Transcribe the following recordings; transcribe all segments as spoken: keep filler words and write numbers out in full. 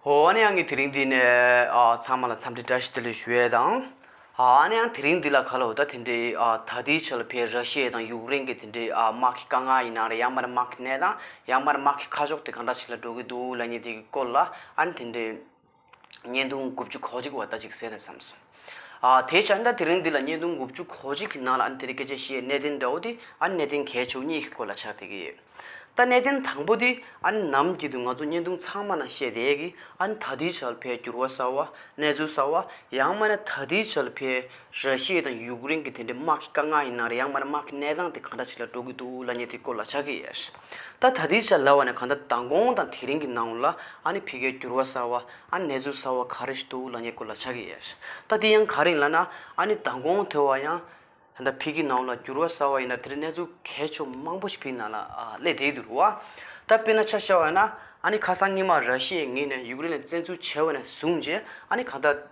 ཨོ་ཨ་ནི་ཡང་གི་དེ་རིང་འདི་ནས་ཨ་ཚང་མ་ལ་འཚམས་འདྲི་བཀྲ་ཤིས་བདེ་ལེགས་ཞུ་ཡས་དང་། ཨ་ཨ་ནི་ཡང་དེ་རིང་འདི་ལ་ག་ལ་འོ་ད་དེ་འདྲའི་ཨ་ད་ལྟའི་ཆ་ལ་ཕའི་ར་ཤི་ཡ་དང་ཡུཀ་རེན་གྱི་དེ་འདྲའི་ཨ་དམག་གི་དཀའ་ངལ་ཡིན་ན་རེད། ཡང་མིན་ན་དམག་གི་གནས་སྟངས། ཡང་མིན་ན་དམག་གི་ཁ་ཕྱོགས་དེ་གང་འདྲ་ཞིག་ལ་འགྲོ་གི་འདུག་ལབ་མཁན་དེ་གི་སྐོར་ལ་ཨ་ནི་དེ་འདྲའི་བརྙན་ཐུང་དགུ་བཅུ་གོ་གཅིག་བ་ད་ཅིག་གསན་ན་བསམ་སོང་། ཨ་དེའི་ཆ་ད་དེ་རིང་འདི་ལ་བརྙན་ཐུང་དགུ་བཅུ་གོ་གཅིག་གི་ནང་ལ་ཨ་ནི་དེ་རིང་སྐད་ཆ་བཤད་གནད་དོན་འདྲ་བོ་དེ་ཨ་ནི་གནད་དོན་གལ་ཆེ་བོ་གཉིས་ཀྱི་སྐོར་ལ་ཆགས་བསྡད་ཀྱི་ཡོད། ད་གནད་དོན་དང་པོ་དེ་ཨ་ནི་ནམ་རྒྱུན་དུ་ང་ཚོ་བརྙན་ཐུང་ཚང་མ་ནང་བཤད་བསྡད་ཀྱི་ཨ་ནི་ད་ལྟའི་ཆར་ཕའི་འགྱུར་བ་གསར་བ། གནས་ཚུལ་གསར་བ། ཡང་མིན་ན་ད་ལྟའི་ཆར་ཕའི་ར་ཤི་ཡ་དང་ཡུཀ་རེན་གྱི་དེ་འདྲའི་དམག་གི་དཀའ་ངལ་ཡིན་ན་རེད། ཡང་མིན་ན་དམག་གི་གནས་སྟངས་དེ་གང་འདྲ་ཞིག་ལ་འགྲོ་གི་འདུག་ལབ་མཁན་དེ་སྐོར་ལ་ཆགས་ཀྱི་ཡོད། ད་ད་ལྟའི་ཆར་ལབ་པ་ན་གང་ལྟར་མདང་དགོང་དང་དེ་རིང་གི་ནང་ལ་ཨ་ནི་ཕ་གིའི་འགྱུར་བ་གསར་བ། ཨ་ནི་གནས་ཚུལ་གསར་བ་ག་རེ་ཞིག་འདུག་ལབ་མཁན་སྐོར་ལ་ཆགས་ཀྱི་ཡོད། ད་དེ་ཡང་ག་རེ་ཡིན་ལབ་ན་ཨ་ནི་མདང་དགོང་དེ་བ་ཡང་ད་ལྟ་ཕ་གི་ནང་ལ་འགྱུར་བ་གསར་བ་ཡིན་ན་དེ་རིང་གནས་ཚུལ་གལ་ཆེ་མང་པོ་ཞིག་ཕ་གི་ནང་ལ་ཨ་སླེབས་བསྡད་འདུག་རེད་བ། ད་དཔེར་ན་ཆ་བཞག་པ་ཡིན་ན་ཨ་ནི་ཁ་སང་ཉི་མ་ར་ཤི་ཡའི་ངོས་ནས་ཡུཀ་རེན་ལ་བཙན་འཛུལ་བྱས་པ་ནས་བཟུང་རྗེས་ཨ་ནི་གང་ལྟར་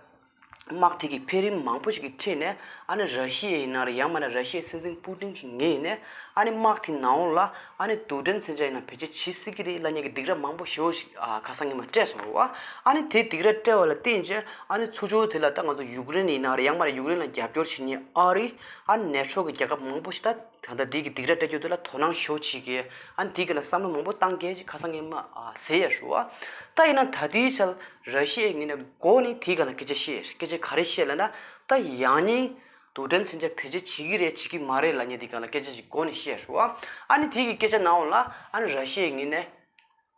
དམག་དེ་གི་འཕེལ་རིམ་མང་པོ་ཞིག་གི་ཁྲོད་ནས་ཨ་ནི་ར་ཤི་ཡ་ཡིན་ན་རེད། ཡང་མིན་ན་ར་ཤི་ཡའི་སྲིད་འཛིན་པུ་ཏིན་གྱི་ངོས་ནས་ཨ་ནི་དམག་དེ་ནང་ལ་ཨ་ནི་རྡུལ་ཕྲན་མཚོན་ཆ་ཡིན་ན་བེད་སྤྱོད་བྱེད་སྲིད་ཀྱི་རེད་ལབ་མཁན་གྱི་སྡིགས་ར་མང་པོ་ཞེ་པོ་ཞིག་ཨ་ཁ་སང་ཉི་མ་སྤྲད་སོང་རེད་བ། ཨ་ནི་དེ་སྡིགས་ར་སྤྲད་པ་ལ་བརྟེན་བྱས་ཨ་ནི་ཚུར་ཕྱོགས་དེ་ལ་ད་ང་ཚོ་ཡུཀ་རེན་ཡིན་ན་རེད། ཡང་མིན་ན་ཡུཀ་རེན་ལ་རྒྱབ་སྐྱོར་བྱེད་མཁན་ཨ་རི། ཨ་ནི་ནེ་ཊོ་གི་རྒྱལ་ཁབ་མང་པོ་ཞིག་ད་ད་ལྟ་འདི་གི་སྡིགས་ར་སྤྲད་རྒྱུ་དེ་ལ་དོ་སྣང་ཞེ་པོ་བྱེད་ཀྱི། ཨ་ནི་འདི་གི་ལ་བསམ་བློ་མང་པོ་བཏང་གི་ཅིག་ཁ་སང་ཉི་མ་ཨ་ཟེར་ཡ་རེད་བ། ད་ཡིན་ན་ད་ལྟའི་ཆར་ར་ཤི་ཡའི་ངོས་ནས་མགོ་ནས་དེའི་སྒང་ལ་སྐད་ཆ་བཤད། སྐད་ཆ་ག་རེ་བཤད་ལབ་ན། ད་ཡང་སྙིང་རྡུལ་ཕྲན་མཚོན་ཆ་བེད་སྤྱོད་བྱེད་ཀྱི་རེད་བྱེད་ཀྱི་མ་རེད་ལབ་མཁན་དེའི་སྒང་ལ་སྐད་ཆ་ཞིག་མགོ་ནས་བཤད་རེད་བ། ཨ་ནི་དེའི་གི་སྐད་ཆ་ནང་ལ་ཨ་ནི་ར་ཤི་ཡའི་ངོས་ནས།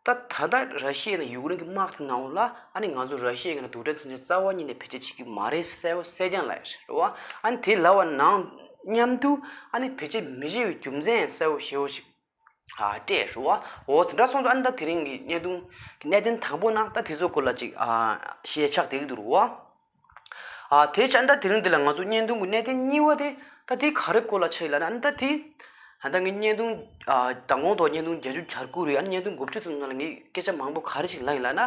ད་ད་ལྟ་ར་ཤི་ཡ་དང་ཡུཀ་རེན་གྱི་དམག་དེ་ནང་ལ་ཨ་ནི་ང་ཚོ་ར་ཤི་ཡའི་ངོས་ནས་རྡུལ་ཕྲན་མཚོན་ཆ་རྩ་བ་ཉིད་ནས་བེད་སྤྱོད་བྱེད་ཀྱི་མ་རེད་གསལ་པོ་གསལ་རྐྱང་ལབ་ཡ་རེད་བ། ཨ་ནི་དེ་ལབ་པ་ནང་མཉམ་དུ་ཨ་ནི་བེད་སྤྱོད་མི་བྱེད་པའི་རྒྱུ་མཚན་ཡང་གསལ་པོ་ཞེ་པོ་ཞིག་ཨ་སྤྲད་རེད་བ། འོ་དེ་འདྲ་སོང་ཙང་ཨ་ནི་ད་དེ་རིང་གི་བརྙན་ཐུང་གི་གནད་དོན་དང་པོ་ནང་ད་དེ་ཚོ་སྐོར་ལ་ཅིག་ཨ་བཤད་ཆགས་བསྡད་ཀྱི་འདུག་རེད་བ། ཨ་དེ་བྱས་ད་དེ་རིང་འདི་ལ་ང་ཚོ་བརྙན་ཐུང་གི་གནད་དོན་གཉིས་པ་དེ་ད་དེ་ག་རེ་སྐོར་ལ་ཆགས་ཡིན་ལབ་ན། ཨ་ནི་ད་དེ་ད་ལྟ་ངའི་བརྙན་ཐུང་ཨ་མདང་དགོང་ཐོག་བརྙན་ཐུང་བརྒྱད་ཅུ་གྱ་དགུ་རེད། ཨ་ནི་བརྙན་ཐུང་དགུ་བཅུ་ཙམ་ནང་ལ་ངས་སྐད་ཆ་མང་པོ་ག་རེ་ཞིག་ལབ་ཡིན་ལབ་ན།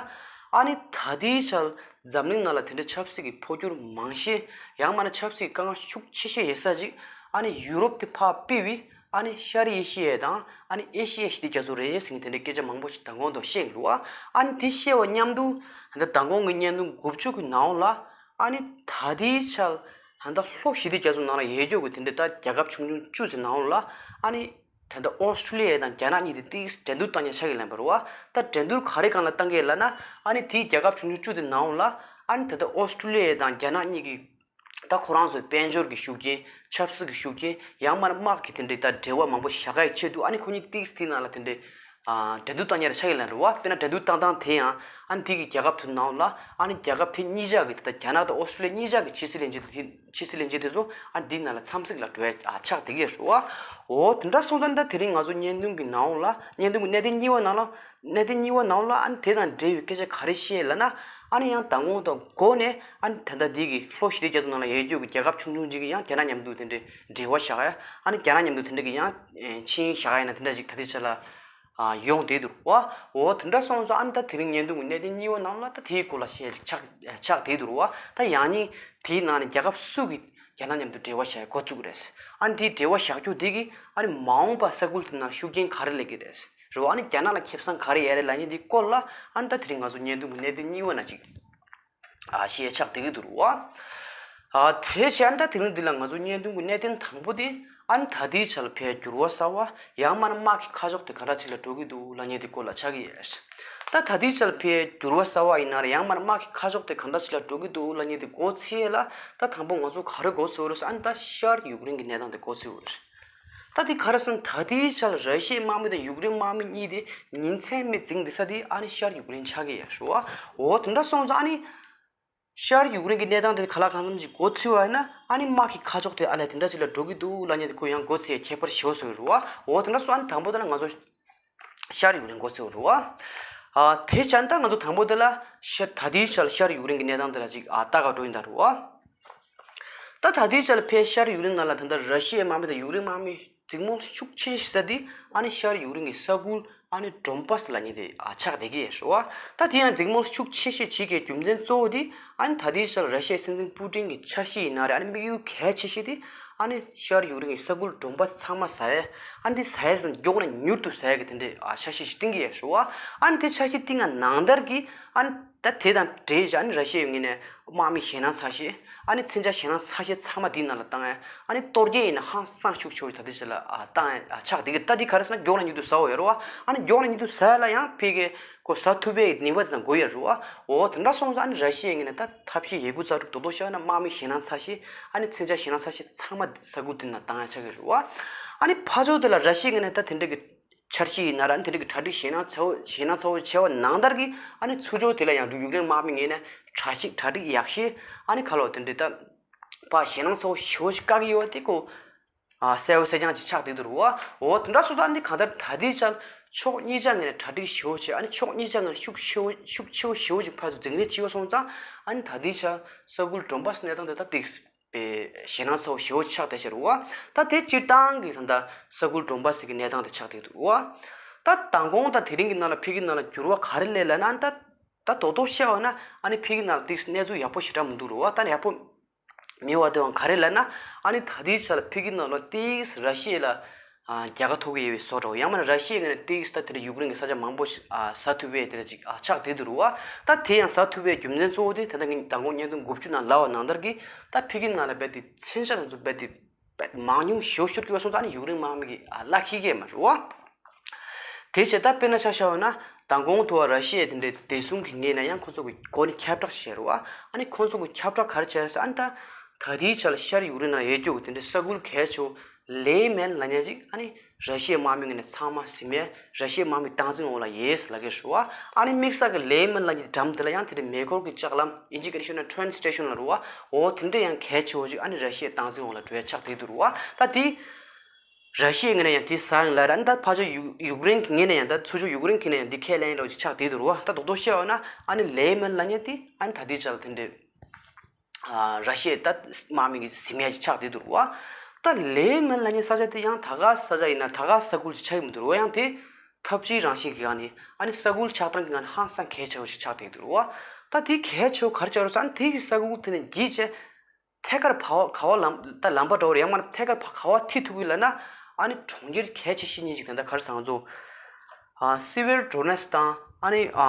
ཨ་ནི་ད་ལྟའི་ཆར་འཛམ་གླིང་ནང་ལ་དེ་འདྲའི་ཆབ་སྲིད་ཀྱི་འཕོ་འགྱུར་མང་ཤོས། ཡང་མིན་ན་ཆབ་སྲིད་ཀྱི་དཀའ་ངལ་ཤུགས་ཆེ་ཤོས་ཡོད་ས་ཅིག་ཨ་ནི་ཡུ་རོབ་དེ་ཕར་ཕུད་པའི་ཨ་ནི་ཤར་ཨེ་ཤི་ཡ་དང་ཨ་ནི་ཨེ་ཤི་ཡ་ཞི་བདེ་རྒྱ་མཚོ་རེད་ཟེར་མཁན་དེ་འདྲའི་སྐད་ཆ་མང་པོ་ཞིག་མདང་དགོང་ཐོག་བཤད་ཡོང་འདུག་བ། ཨ་ནི་དེ་བཤད་པ་མཉམ་དུ་ད་ལྟ་མདང་དགོང་གི་བརྙན་ཐུང་དགུ་བཅུ་གི་ནང་ལ་ཨ་ནི་ད་ལྟའི་ཆར་ད་ལྟ་ལྷོ་ཞི་བདེ་རྒྱ་མཚོ་ནང་ལ་ཡོད་རྒྱུ་གི་དེ་འདྲའི་ད་རྒྱལ་ཁབ་ཆུང་ཆུང་བཅུ་ཙམ་ནང་ལ་ཨ་ནི་ད་ལྟ་ཨོ་སི་ཀྲུ་ལི་ཡ་དང་རྒྱ་ནག་གཉིས་དེ་ཏིག་འགྲན་བསྡུར་བཏང་ཡ་ཆགས་ཀྱི་ལབ་པ་རེད་བ། ད་འགྲན་བསྡུར་ག་རེ་སྒང་ལ་བཏང་གི་ལབ་ན། ཨ་ནི་དེའི་རྒྱལ་ཁབ་ཆུང་ཆུང་བཅུ་དེ་ནང་ལ་ཨ་ནི་ད་ལྟ་ཨོ་སི་ཀྲུ་ལི་ཡ་དང་རྒྱ་ནག་གཉིས་ཀྱི་ད་ཁོ་རང་ཚོའི་དཔལ་འབྱོར་གྱི་ཤུགས་རྐྱེན། ཆབ་སྲིད་ཀྱི་ཤུགས་རྐྱེན། ཡང་མིན་ན་དམག་གི་དེ་འདྲའི་ད་འབྲེལ་བ་མང་པོ་བཞག་ཡའི་ཆེད་དུ་ཨ་ནི་ཁོ་གཉིས་ཏིག་དེའི་ནང་ལ་དེ་འདྲའི་ཨ་འགྲན་བསྡུར་བཏང་ཡ་ལ་ཆགས་ཀྱི་ལབ་རེད་བ། དཔེར་ན་འགྲན་བསྡུར་བཏང་སྟངས་དེ་ཡང་ཨ་ནི་དེ་གི་རྒྱལ་ཁབ་དེ་ནང་ལ་ཨ་ནི་རྒྱལ་ཁབ་དེ་གཉིས་ཆ་གི་ད་ལྟ་རྒྱ་ནག་དང་ཨོ་སི་ཀྲུ་ལི་ཡ་གཉིས་ཆ་གི་ཕྱི་སྲིད་བློན་ཆེན་དེ་ཕྱི་སྲིད་བློན་ཆེན་དེ་ཚོ་ཨ་འདིའི་ནང་ལ་འཚམས་གཟིགས་ལ་འགྲོ་ཡ་ཨ་ཆགས་བསྡད་ཀྱི་རེད་བ། འོ་དེ་འདྲ་སོང་ཙང་ད་དེ་རིང་ང་ཚོ་བརྙན་ཐུང་གི་ནང་ལ་བརྙན་ཐུང་གི་གནད་དོན་གཉིས་པ་ནང་ལ་གནད་དོན་གཉིས་པ་ནང་ལ་ཨ་ནི་དེ་དང་འབྲེལ་བའི་སྐད་ཆ་ག་རེ་བཤད་ལབ་ན། ཨ་ནི་ཡང་མདང་དགོང་དང་འགོ་ནས་ཨ་ནི་ད་ལྟ་འདི་གི་ལྷོ་ཞི་བདེ་རྒྱ་མཚོ་ནང་ལ་ཡོད་རྒྱུ་གི་རྒྱལ་ཁབ་ཆུང་ཆུང་ཅིག་གི་ཡང་རྒྱ་ནག་མཉམ་དུ་དེ་འདྲའི་འབྲེལ་བ་བཞག་ཡ། ཨ་ནི་རྒྱ་ནག་མཉམ་དུ་དེ་འདྲ་གི་ཡང་ཆིངས་ཡིག་བཞག་ཡ་ཡིན་ན་དེ་འདྲ་ཅིག་ད་ལྟའི་ཆ་ལ་ཨ་ཡོང་བསྡད་འདུག་བ། འོ་དེ་འདྲ་སོང་ཙང་ཨ་ནི་ད་དེ་རིང་བརྙན་ཐུང་གི་གནད་དོན་གཉིས་པ་ནང་ལ་ད་དེའི་སྐོར་ལ་བཤད་ཅིག་ཆགས་ཆགས་བསྡད་འདུག་བ། ད་ཡང་སྙིང་དེའི་ནང་ནས་རྒྱལ་ཁབ་སུ་གིས་རྒྱ་ནག་མཉམ་དུ་འབྲེལ་བ་བཞག་ཡ་འགོ་བཙུགས་རེད། ཨ་ནི་དེའི་འབྲེལ་བ་བཞག་རྒྱུ་དེ་གིས་ཨ་ནི་མ་འོངས་པ་ས་ཁུལ་དེ་ནང་ཤུགས་རྐྱེན་ག་རེ་སླེབས་ཀྱི་རེད། རེད་བ། ཨ་ནི་རྒྱ་ནག་ལ་ཁེ་བཟང་ག་རེ་ཡོད་རེད་ལབ་མཁན་དེའི་སྐོར་ལ་ཨ་ནི་ད་དེ་རིང་ང་ཚོ་བརྙན་ཐུང་གི་གནད་དོན་གཉིས་པ་ནང་ཅིག་ཨ་བཤད་ཆགས་བསྡད་ཀྱི་འདུག་རེད་བ། ཨ་དེ་བྱས་ན་ད་དེ་རིང་འདི་ལ་ང་ཚོ་བརྙན་ཐུང་གི་གནད་དོན་དང་པོ་དེ་ཨ་ནི་ད་ལྟའི་ཆར་ལ་ཕའི་འགྱུར་བ་གསར་བ། ཡང་མིན་ན་དམག་གི་ཁ་ཕྱོགས་དེ་ག་འདྲ་ཅིག་ལ་འགྲོ་གི་འདུག་ལབ་མཁན་དེ་སྐོར་ལ་ཆགས་ཀྱི་ཡོད། ད་ད་ལྟའི་ཆར་ལ་ཕའི་འགྱུར་བ་གསར་བ་ཡིན་ན་རེད། ཡང་མིན་ན་དམག་གི་ཁ་ཕྱོགས་དེ་ག་འདྲ་ཅིག་ལ་འགྲོ་གི་འདུག་ལབ་མཁན་དེ་མགོ་ཚོས་ཡས་ལ། ད་དང་པོ་ང་ཚོ་ག་རེ་མགོ་ཚོས་རེད་ཟེར། ཨ་ནི་ད་ཤར་ཡུཀ་རེན་གྱི་གནས་སྟངས་དེ་མགོ་ཚོས་ཡོད་རེད། ད་དེ་ག་རེ་ཟེར་ན་ད་ལྟའི་ཆར་ལ་ར་ཤི་ཡའི་དམག་མི་དང་ཡུཀ་རེན་དམག་མི་གཉིས་དེ་ཉིན་མཚན་མེད་འཛིང་བསྡད་ས་དེ་ཨ་ནི་ཤར་ཡུཀ་རེན་ཆགས་ཀྱི་ཡོད་རེད་བ། འོ་དེ་འདྲ་སོང་ཙང་ཨ་ནི་ཤར་ཡུཀ་རེན་གྱི་གནས་སྟངས་དེ་ག་ལ་གང་འཚམ་ཞིག་མགོ་ཚོས་པ་ཡིན་ན། ཨ་ནི་དམག་གི་ཁ་ཕྱོགས་དེ་ཨ་ལས་དེ་འདྲ་ཅིག་ལ་འགྲོ་གི་འདུག་ལབ་མཁན་དེ་ཁོ་ཡང་མགོ་ཚོས་ཡས་ཁྱད་པར་ཞེ་པོ་བཟོ་གི་རེད་བ། འོ་དེ་འདྲ་སོང་ཨ་ནི་དང་པོ་དེ་ལ་ང་ཚོ་ཤར་ཡུཀ་རེན་མགོ་ཚོས་རེད་བ། ཨ་དེ་བྱས་ན་ད་ང་ཚོ་དང་པོ་དེ་ལ་ཤ་ད་ལྟའི་ཆར་ལ་ཤར་ཡུཀ་རེན་གྱི་གནས་སྟངས་དེ་ལ་ཅིག་ཨ་ལྟ་ག་འགྲོ་ཡིན་ད་རེད་བ། ད་ད་ལྟའི་ཆར་ལ་ཕའི་ཤར་ཡུཀ་རེན་ནང་ལ་ད་ལྟ་ར་ཤི་ཡའི་དམག་མི་དང་ཡུཀ་རེན་དམག་མི་འཛིང་མོ་ཤུགས་ཆེ་ཤོས་ས་དེ་ཨ་ནི་ཤར་ཡུཀ་རེན་གྱི་ས་ཁུལ་ཨ་ནི་ཌོན་པཱས་ལབ་མཁན་དེ་ཨ་ཆགས་བསྡད་ཀྱི་ཡོད་རེད་བ། ད་དེ་ཡང་འཛིང་མོ་ཤུགས་ཆེ་ཤོས་བྱེད་ཀྱི་རྒྱུ་མཚན་གཙོ་བོ་དེ་ཨ་ནི་ད་ལྟའི་ཆར་ར་ཤི་ཡའི་སྲིད་འཛིན་པུ་ཏིན་གྱི་འཆར་གཞི་ཡིན་ན་རེད། ཨ་ནི་དམིགས་ཡུལ་གལ་ཆེ་ཤོས་དེ་ཨ་ནི་ཤར་ཡུཀ་རེན་གྱི་ས་ཁུལ་ཌོན་པཱས་ཚང་མ་ཟ་ཡས། ཨ་ནི་དེ་ཟ་ཡས་དང་མགྱོགས་ནས་མྱུར་དུ་ཟ་ཡས་ཀྱི་དེ་འདྲའི་ཨ་འཆར་གཞི་ཞིག་བཏིང་གི་ཡོད་རེད་བ། ཨ་ནི་དེ་འཆར་གཞི་བཏིང་བ་ནང་ལྟར་གྱི་ཨ་ནི་ ད་དེ་དང་འབྲེལ་བྱས་ཨ་ནི་ར་ཤི་ཡའི་ངོས་ནས་དམག་མི་ཞེད་སྣང་ཚ་ཤོས། ཨ་ནི་མཚོན་ཆ་ཞེད་སྣང་ཚ་ཤོས་ཚང་མ་དེའི་ནང་ལ་བཏང་ཡ། ཨ་ནི་གཏོར་རྒྱག་ཡིན་ན་ཧང་སང་ཤུགས་ཆེ་བོ་ཞིག་ད་ལྟའི་ཆ་ལ་ཨ་བཏང་ཡ་ཨ་ཆགས་བསྡད་ཀྱི། ད་འདི་ག་རེ་ཟེར་ན་མགྱོགས་ལ་མྱུར་དུ་ཟ་འོ་ཡ་རེད་བ། ཨ་ནི་མགྱོགས་ལ་མྱུར་དུ་ཟ་ཡ་ལ་ཡང་ཕ་གི་ཁོ་ཟ་ཐུབ་པའི་ནུས་པ་དེ་དང་དགོས་ཡ་རེད་བ། འོ་དེ་འདྲ་སོང་ཙང་ཨ་ནི་ར་ཤི་ཡའི་ངོས་ནས་ད་ཐབས་ཤེས་ཡོད་རྒུ་རྩལ་སྤྲུགས་རྡོག་རྡོག་བཤད་ན་དམག་མི་ཞེད་སྣང་ཚ་ཤོས། ཨ་ནི་མཚོན་ཆ་ཞེད་སྣང་ཚ་ཤོས་ཚང་མ་ས་ཁུལ་དེ་ནང་བཏང་ཡ་ཆགས་ཀྱི་རེད་བ། ཨ་ནི་ཕར་ཕྱོགས་དེ་ལ་ར་ཤི་ཡའི་ངོས་ནས་ད་དེ་འདྲ་གི་འཆར་གཞི་ཡིན་ན་ར་དེ་འདྲ་གི་གྲ་སྒྲིག་ཞེད་སྣང་ཚ་བོ་ཞེད་སྣང་ཚ་བོ་བྱས་པ་ནང་ལྟར་གྱི་ཨ་ནི་ཚུར་ཕྱོགས་དེ་ལ་ཡང་ཡུཀ་རེན་དམག་མི་ངོས་ནས་གྲ་ཞིག་གྲ་སྒྲིག་ཡག་ཤོས། ཨ་ནི་ཁ་ལོ་དེ་འདྲ་ད་ཕར་ཞེད་སྣང་ཚ་བོ་ཞེ་པོ་ཞིག་བཀག་གི་ཡོད་དེ་ཁོ་ཨ་གསལ་བོ་གསལ་རྐྱང་ཅིག་ཆགས་བསྡད་འདུག་རུ་བ། འོ་དེ་འདྲ་སོང་ཙང་ཨ་ནི་གང་ལྟར་ད་ལྟའི་ཆར་ཕྱོགས་གཉིས་ཆ་ངོས་ནས་གྲ་སྒྲིག་ཞེ་པོ་བྱས། ཨ་ནི་ཕྱོགས་གཉིས་ཆ་ངོས་ནས་ཤུགས་ཆེ་བོ་ཤུགས་ཆེ་བོ་ཞེ་པོ་ཞིག་ཕར་ཚུར་འཛིང་རེས་བྱས་པ་སོང་ཙང་ཨ་ནི་ད་ལྟའི་ཆར་ས་ཁུལ་ཌོན་བྷ་སི་གནས་སྟངས་དེ་ད་ཏིག་པའི་ཞེད་སྣང་ཚ་བོ་ཞེ་པོ་ཆགས་བསྡད་ཤག་རུ་བ། ད་དེ་སྤྱིར་བཏང་གི་ད་ལྟ་ས་ཁུལ་ཌོན་བྷ་སི་གི་གནས་སྟངས་དེ་ཆགས་བསྡད་འདུག་རུ་བ། ད་མདང་དགོང་ད་དེ་རིང་གི་ནང་ལ་ཕ་གི་ནང་ལ་འགྱུར་བ་ག་རེ་སླེབས་ལབ་ན། ད་ད་རྡོག་རྡོག་བཤད་པ་ན་ཨ་ནི་ཕ་གི་ནང་ལ་ཏིག་གནས་ཚུལ་ཡག་པོ་ཞེ་དྲག་མི་འདུག་རུ་བ། ད་ཡག་པོ་མེད་པ་དེའང་ག་རེ་ལབ་ན། ཨ་ནི་ད་ལྟའི་ཆ་ལ་ཕ་གི་ནང་ལ་ཏིག་ར་ཤི་ཡ་ལ་ཨ་རྒྱལ་ཁ་ཐོབ་ཀྱི་ཡོད་པའི་བཟོ་འདྲ་བོ། ཡང་མིན་ན་ར་ཤི་ཡའི་ངོས་ནས་ཏིག་ད་དེ་འདྲ་ཡུཀ་རེན་གྱི་ས་ཆ་མང་པོ་ཞིག་ཨ་ཟ་ཐུབ་པའི་དེ་འདྲ་ཅིག་ཨ་ཆགས་བསྡད་འདུག་རུ་བ། ད་དེ་ཡང་ཟ་ཐུབ་པའི་རྒྱུ་མཚན་གཙོ་བོ་དེ་ད་ལྟ་ངས་མདང་དགོང་བརྙན་ཐུང་དགུ་བཅུ་ནང་ལབ་པ་ནང་ལྟར་གྱི་ད་ཕ་གི་ནང་ལ་རྦད་དེ་མཚོན་ཆ་དེ་ཚོ་རྦད་དེ་རྦད་མང་ཉུང་ཞེ་པོ་ཤོར་གྱི་ཡོད་པ་སོང་ཙང་ཨ་ནི་ཡུཀ་རེན་དམག་མི་གིས་ཨ་གླ་འཁྱེར་གྱི་མ་རེད་བ། དེ་བྱས་ད་དཔེར་ན་ཆ་བཞག་པ་ན་མདང་དགོང་དུ་བ་ར་ཤི་ཡའི་དེ་འདྲའི་བདེ་སྲུང་གི་ངོས་ནས་ཡང་ཁོ་ཚོ་གི་སྒོ་ནས་ཁྱབ་བསྒྲགས་བྱས་རེད་བ། ཨ་ནི་ཁོ་ཚོ་གི་ཁྱབ་བསྒྲགས་ག་རེ་བྱས་རེད་ཟེར་ཨ་ནི་ད་ད་ལྟའི་ཆ་ལ་ཤར་ཡུཀ་རེན་ནང་ཡོད་རྒྱུ་གི་དེ་འདྲའི་ས་ཁུལ་གལ་ཆེ་བོ་ལེ་མན་ལབ་མཁན་ཅིག་ཨ་ནི་ར་ཤི་ཡའི་དམག་མི་ངོས་ནས་ཚང་མ་ཟིན་ཡས། ར་ཤི་ཡའི་དམག་མི་སྟངས་འཛིན་འོག་ལ་ཡོད་ལབ་ཀྱི་རེད་བ། ཨ་ནི་དམིགས་བསལ་གྱི་ལེ་མན་ལབ་མཁན་འགྲམ་དེ་ལ་ཡང་དེ་འདྲའི་མེ་འཁོར་གྱི་ལྕགས་ལམ་ཨིན་ཇི་སྐད་ནས་ཤོད་ན་ཊེན་སི་ཊེ་ཤན་ལབ་རེད་བ། འོ་དེ་འདྲ་ཡང་གལ་ཆེ་བོ་ཅིག་ཨ་ནི་ར་ཤི་ཡའི་སྟངས་འཛིན་འོག་ལ་འགྲོ་ཡ་ཆགས་བསྡད་འདུག་རུ་བ། ད་དེ་ར་ཤི་ཡའི་ངོས་ནས་ཡང་དེ་ཟ་ཡང་ལབ་ར། ཨ་ནི་ད་ཕར་ཕྱོགས་ཡུཀ་ཡུཀ་རེན་གྱི་ངོས་ནས་ཡང་ད་ཚུར་ཕྱོགས་ཡུཀ་རེན་གྱི་ངོས་ནས་ཡང་འདི་ཁས་ལེན་ཡ་འདྲ་བོ་ཅིག་ཆགས་བསྡད་འདུག་རུ་བ། ད་རྡོག་རྡོག་བཤད་པ་ན་ཨ་ནི་ལེ་མན་ལབ་མཁན་དེ་ཨ་ནི་ད་ལྟའི་ཆ་ལ་དེ་འདྲའི་ཨ་ར་ཤི་ཡའི་ད་དམག་མི་གི་ཟིན་ཡ་ཅིག་ཆགས་བསྡད་འདུག་རུ་བ། ད་ལེ་མན་ལབ་མཁན་ས་ཆ་དེ་ཡང་ད་ག་ས་ཆ་ཡིན་ན་ད་ག་ས་ཁུལ་ཅིག་ཆགས་ཀྱི་མི་འདུག་རུ་བ། ཡང་དེ་འཐབ་ཇུས་རང་བཞིན་གྱི་སྒང་ནས་ཨ་ནི་ས་ཁུལ་ཆགས་སྟངས་ཀྱི་སྒང་ནས་ཧང་སང་གལ་ཆེ་བོ་ཞིག་ཆགས་བསྡད་འདུག་རུ་བ། ད་དེ་གལ་ཆེ་བོ་ག་རེ་ཆགས་རུ་ཟེར་ཨ་ནི་དེ་གི་ས་ཁུལ་དེ་ནས་བརྒྱུད་བྱས་ཐད་ཀར་བ་ག་བ་ལམ་ད་ལམ་པ་འདྲ་བོ་རེད། ཡང་མིན་ན་ཐད་ཀར་བ་ག་བ་ཐིག་ཐུབ་ཀྱི་ལབ་ན་ཨ་ནི་གྲོང་ཁྱེར་གལ་ཆེ་ཤོས་གཉིས་ཅིག་དེ་འདྲ་ག་རེ་ཟེར་ང་ཚོ་ཨ་སི་བེར་ཌོ་ནེ་སི་དང་ཨ་ནི་ཨ་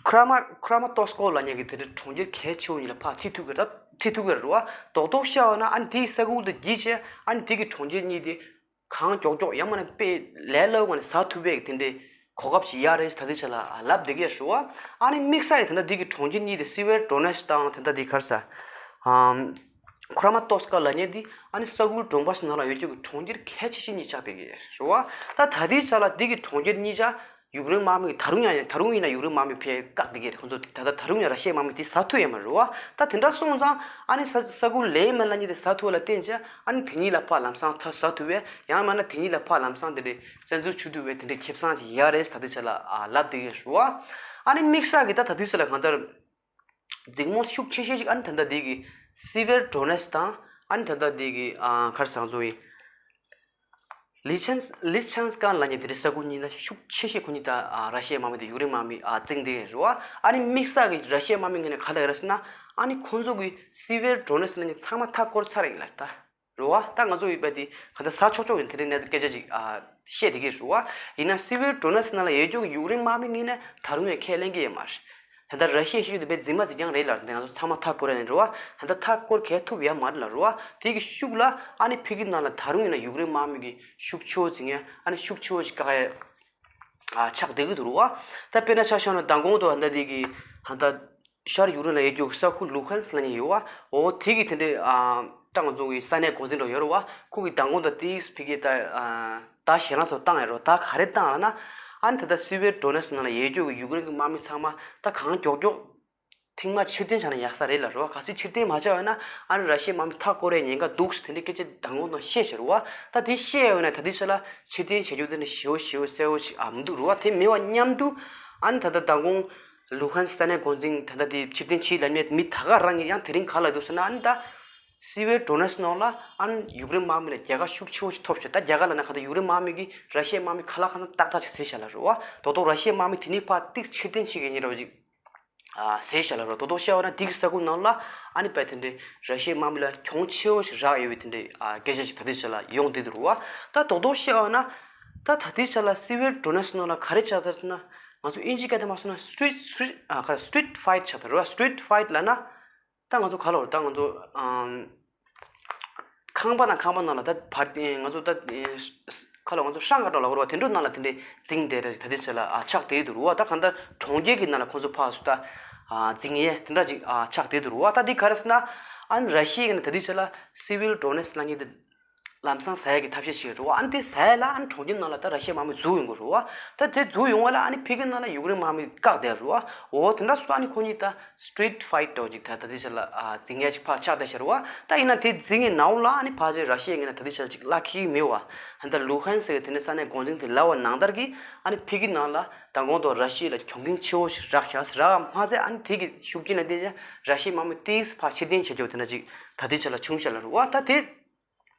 ཁུ་ར་མ་ཁུ་ར་མ་ཏོ་སི་ཀོ་ལབ་མཁན་གྱི་དེ་འདྲ་གྲོང་ཁྱེར་གལ་ཆེ་བོ་གཉིས་ལ་ཕར་ཐིག་ཐུབ་ཀྱི་རེད། ད་ཐིག་ཐུབ་ཀྱི་རེད་བ། རྡོག་རྡོག་བཤད་པ་ན་ཨ་ནི་དེའི་ས་ཁུལ་དུ་བརྒྱུད་བྱས་ཨ་ནི་དེ་གི་གྲོང་ཁྱེར་གཉིས་དེ། གང་མགྱོགས་མགྱོགས་ཡང་མིན་ན་དཔེ་ལས་སླ་བོ་ངང་ནས་ཟ་ཐུབ་པའི་དེ་འདྲའི་གོ་སྐབས་ཤིག་ཡག་རེད་ད་ལྟའི་ཆ་ལ་ལབ་བསྡད་ཀྱི་ཡོད་རེད་བ། ཨ་ནི་དམིགས་བསལ་གྱི་ད་ལྟ་འདི་གི་གྲོང་ཁྱེར་གཉིས་དེ་སི་བེར་ཌོ་ནེ་སི་དང་དེ་འདྲ་འདི་ག་རེ་ཟེར། ཨམ། ཁུ་ར་མ་ཏོ་སི་ཀ་ལབ་མཁན་འདི་ཨ་ནི་ས་ཁུལ་ཌོན་བྷ་སི་ནང་ལ་ཡོད་རྒྱུ་གི་གྲོང་ཁྱེར་གལ་ཆེ་ཤོས་གཉིས་ཆགས་བསྡད་ཀྱི་ཡོད་རེད་བ། ད་ད་ལྟའི་ཆ་ལ་འདི་གི་གྲོང་ཁྱེར་གཉིས་ཆ་ཡུཀ་རེན་དམག་མི་གིས་ད་རུང་ཡང་ད་རུང་ཡིན་ན་ཡུཀ་རེན་དམག་མི་ཕར་བཀག་བསྡད་ཀྱི་རེད། ཁོང་ཚོ་ད་ལྟ་ད་རུང་ཡང་ར་ཤི་ཡའི་དམག་མི་དེ་ཟ་ཐུབ་ཡོད་མ་རེད་བ། ད་དེ་འདྲ་སོང་ཙང་ཨ་ནི་ས་ས་ཁུལ་ལེ་མན་ལབ་མཁན་དེ་ཟ་ཐུབ་པ་ལ་བརྟེན་བྱས་ཨ་ནི་དེ་གཉིས་ལ་ཕར་ལམ་སང་ད་ཟ་ཐུབ་པས། ཡང་མིན་ན་དེ་གཉིས་ལ་ཕར་ལམ་སང་དེ་འདྲའི་བཙན་འཛུལ་བྱེད་ཐུབ་པའི་དེ་འདྲའི་ཁེ་བཟང་ཅིག་ཡག་རེད་ད་ལྟའི་ཆ་ལ་ཨ་ལབ་བསྡད་ཀྱི་རེད་བ། ཨ་ནི་དམིགས་བསལ་གྱི་ད་ད་ལྟའི་ཆ་ལ་གང་ལྟར་འཛིང་མོ་ཤུགས་ཆེ་ཤོས་ཤིག་ཨ་ནི་ད་ལྟ་འདི་གི་སི་བེར་ཌོ་ནེ་སི་དང་ཨ་ནི་ད་ལྟ་འདི་གི་ཨ་ག་རེ་ཟེར་ང་ཚོ་ཡི་ལི་ཆན་ལི་ཆན་སི་ཀན་ལབ་མཁན་དེ་འདྲའི་ས་ཁུལ་གཉིས་ན་ཤུགས་ཆེ་ཤོས་ཁོ་གཉིས་ད་ཨ་ར་ཤི་ཡའི་དམག་མི་དང་ཡུཀ་རེན་དམག་མི་ཨ་འཛིང་བསྡད་ཀྱི་རེད་བ། ཨ་ནི་དམིགས་བསལ་གྱི་ར་ཤི་ཡའི་དམག་མི་ངོས་ནས་ག་ལབ་ཡོད་རེད་ཟེར་ན་ཨ་ནི་ཁོང་ཚོ་གི་སི་བེར་ཌོ་ནེ་སི་ལབ་མཁན་ཚང་མ་མཐའ་བསྐོར་ཚར་ཡིན་ལབ་ད། རེད་བ། ད་ང་ཚོ་ཡོད་པ་དེ་ག་ད་ཟ་ཆོག་ཆོག་ཡིན། དེ་རིང་གནས་སྐད་ཆ་ཅིག་ཨ་བཤད་བསྡད་ཀྱི་རེད་བ། ཡིན་ན་སི་བེར་ཌོ་ནེ་སི་ནང་ལ་ཡོད་རྒྱུ་གི་ཡུཀ་རེན་དམག་མི་ངོས་ནས་ད་རུང་ཡང་ཁས་ལེན་གྱི་ཡོད་མ་རེད། ད་ལྟ་ར་ཤི་ཡའི་ཤེས་རྒྱུ་དེ་དཔེ་རྫུན་མ་ཟིག་ཀྱང་རེད་ལབ་རེད། ང་ཚོ་ཚང་མ་མཐའ་བསྐོར་ཡ་ཡིན་རེད་བ། ད་ལྟ་མཐའ་བསྐོར་གས་ཐུབ་ཡ་མ་རེད་ལབ་རེད་བ། དེ་གི་ཤུགས་ལ་ཨ་ནི་ཕ་གི་ནང་ལ་ད་རུང་ཡིན་ན་ཡུཀ་རེན་དམག་མི་གི་ཤུགས་ཆེ་བོ་འཛིང་ཡ་ཨ་ནི་ཤུགས་ཆེ་བོ་ཞིག་བཀག་ཡ་ཨ་ཆགས་བསྡད་ཀྱི་འདུག་རེད་བ། ད་དཔེར་ན་ཆ་བཞག་ན་མདང་དགོང་དུ་ད་ལྟ་དེ་གི་ད་ལྟ། ཤར་ཡུཀ་རེན་ལ་ཡོད་རྒྱུ་ས་ཁུལ་ལུ་ཧན་སི་ལབ་མཁན་ཡོད་བ། འོ་དེ་གི་དེ་འདྲའི་ཨ་ཏང་ཚོ་གི་ས་གནས་འགོ་འཛིན་འདྲ་ཡོད་རེད་བ། ཁོ་གི་མདང་དགོང་དང་དེའི་ཕ་གི་ད་ཨ་ད་ཞེད་སྣང་ཚོ་བཏང་ཡོད་རེད་བ། ད་ག་རེ་བཏང་ལབ་ན། ཨ་ནི་ད་ལྟ་སི་བེར་ཌོ་ནེ་སི་ནང་ལ་ཡོད་རྒྱུ་གི་ཡུཀ་རེན་གི་དམག་མི་ཚང་མ་ད་གང་མགྱོགས་མགྱོགས་ཐེངས་མ་ཕྱིར་འཐེན་བྱས་ན་ཡག་ས་རེད་ལབ་རེད་བ། གལ་སྲིད་ཕྱིར་འཐེན་མ་བྱས་པ་ཡིན་ན་ཨ་ནི་ར་ཤི་ཡའི་དམག་མི་མཐའ་བསྐོར་བའི་ཉེན་ཁ་འདུག་ཟེར་དེ་འདྲའི་སྐད་ཆ་མདང་དགོང་དང་བཤད་བཞག་རེད་བ། ད་དེ་བཤད་ཡོད་ན་ད་ལྟའི་ཆ་ལ་ཕྱིར་འཐེན་བྱེད་རྒྱུ་དེ་ནི་ཞེ་པོ་ཞེ་པོ་གསལ་པོ་ཞིག་ཨ་མི་འདུག་རེད་བ། དེ་མེད་པ་མཉམ་དུ་ཨ་ནི་ད་ལྟ་མདང་དགོང་ལུ་ཧན་སི་ས་གནས་འགོ་འཛིན་ད་ལྟ་དེ་ཕྱིར་འཐེན་བྱེད་ལབ་མཁན་མི་ད་ག་རང་གིས་ཡང་དེ་རིང་ག་ལབ་འདུག་ཟེར་ན། ཨ་ནི་ད་སི་བེར་ཌོ་ནེ་སི་ནང་ལ་ཨ་ནི་ཡུཀ་རེན་དམག་མི་ལ་རྒྱལ་ཁ་ཤུགས་ཆེ་བོ་ཞིག་ཐོབ་ཤག་ད་རྒྱལ་ཁ་ལབ་ན་ག་ད་ཡུཀ་རེན་དམག་མི་གིས་ར་ཤི་ཡའི་དམག་མི་ཁ་ལག་ཁ་ཚང་ཏག་ཏག་ཅིག་བཟས་ཤག་ལབ་རེད་བ། རྡོག་རྡོག་ར་ཤི་ཡའི་དམག་མི་དེ་ནས་ཕར་ཏིག་ཕྱིར་འཐེན་བྱེད་མཁན་ཡིན་རེད་བ་ཅིག་ཨ་བཟས་ཤག་ལབ་རེད། རྡོག་རྡོག་བཤད་པ་ན་དེ་གི་ས་ཁུལ་ནང་ལ་ཨ་ནི་དཔེ་དེ་འདྲའི་ར་ཤི་ཡའི་དམག་མི་ལ་གྱོང་ཆེ་བོ་ཞིག་རག་ཡོད་པའི་དེ་འདྲའི་ཨ་སྐད་ཆ་ཞིག་ད་ལྟའི་ཆ་ལ་ཡོང་བསྡད་འདུག་རེད་བ། ད་རྡོག་རྡོག་བཤད་པ་ན་ད་ད་ལྟའི་ཆ་ལ་སི་བེར་ཌོ་ནེ་སི་ནང་ལ་ག་རེ་ཆགས་ཚར་ན། ང་ཚོ་དབྱིན་ཇིའི་སྐད་དུ་མ་སོང་ན་street street ཨ་ཁ་street fight ཆགས་ད་རེད་བ། street fight ལབ་ན་ད་ང་ཚོ་ག་ལ་རེད། ད་ང་ཚོ་ཨམ། ཁང་པ་དང་ཁང་པ་ནང་ལ་ད་བར་ང་ཚོ་ད་ཁ་ལ་ང་ཚོ་ཧྲང་ག་འགྲོ་ལ་འོར་བ་དེ་འདྲ་ནང་ལ་དེ་འདྲའི་འཛིང་བསྡད་རེད། ད་དེ་ཆ་ལ་ཨ་ཆགས་བསྡད་འདུག་རུ་བ། ད་གང་ལྟར་གྲོང་ཁྱེར་གྱི་ནང་ལ་ཁོ་ཚོ་ཕར་ཚུར་ད་ཨ་འཛིང་ཡས་དེ་འདྲ་ཅིག་ཨ་ཆགས་བསྡད་འདུག་རུ་བ། ད་དེ་ག་རེ་ཟེར་ན་ཨ་ནི་ར་ཤི་ཡའི་ནས་ད་དེ་ཆ་ལ་Severodonetsk ལབ་མཁན་དེ་ལམ་སང་ཟ་ཡས་ཀྱི་ཐབས་ཤེས་བྱེད་རུ་བ། ཨ་ནི་དེ་ཟ་ཡས་ལ་ཨ་ནི་གྲོང་ཁྱེར་ནང་ལ་ད་ར་ཤི་ཡའི་དམག་མི་འཛུལ་ཡོང་གི་རུ་བ། ད་དེ་འཛུལ་ཡོང་བ་ལ་ཨ་ནི་ཕ་གི་ནང་ལ་ཡུཀ་རེན་དམག་མི་བཀག་བསྡད་རུ་བ། འོ་དེ་འདྲ་སོང་ཙང་ཨ་ནི་ཁོ་གཉིས་ད་street fight འདྲ་བོ་ཅིག་ད་ད་དེ་ཆ་ལ་ཨ་འཛིང་ཡས་ཅིག་ཕར་ཆགས་བསྡད་ཤག་རུ་བ། ད་ཡིན་ན་དེ་འཛིང་ངེ་ནའུ་ལ་ཨ་ནི་ཕལ་ཆེར་ར་ཤི་ཡའི་ངོས་ནས་ད་དེ་ཆ་ལ་ཅིག་གླགས་འཁེལ་མེད་བ། ཧན་ད་ལུ་ཧན་ཟེར་གི་དེ་ནས་ས་གནས་འགོ་འཛིན་དེ་ལབ་པ་ནང་ལྟར་གྱི་ཨ་ནི་ཕ་གི་ནང་ལ་མདང་དགོང་དུ་ར་ཤི་ཡ་ལ་གྱོང་གུན་ཆེ་བོ་ཞིག་རག་ཤག་ཟེར། རག་མ་ཟད་ཨ་ནི་དེ་གི་ཤུགས་རྐྱེན་ལ་བརྟེན་ཅིང་ར་ཤི་ཡའི་དམག་མི་ཏིས་ཕར་ཕྱིར་འཐེན་བྱེད་རྒྱུ་དེ་འདྲ་ཅིག་ད་ལྟའི་ཆ་ལ་བྱུང་ཤག་ལ་རུ་བ། ད་དེ་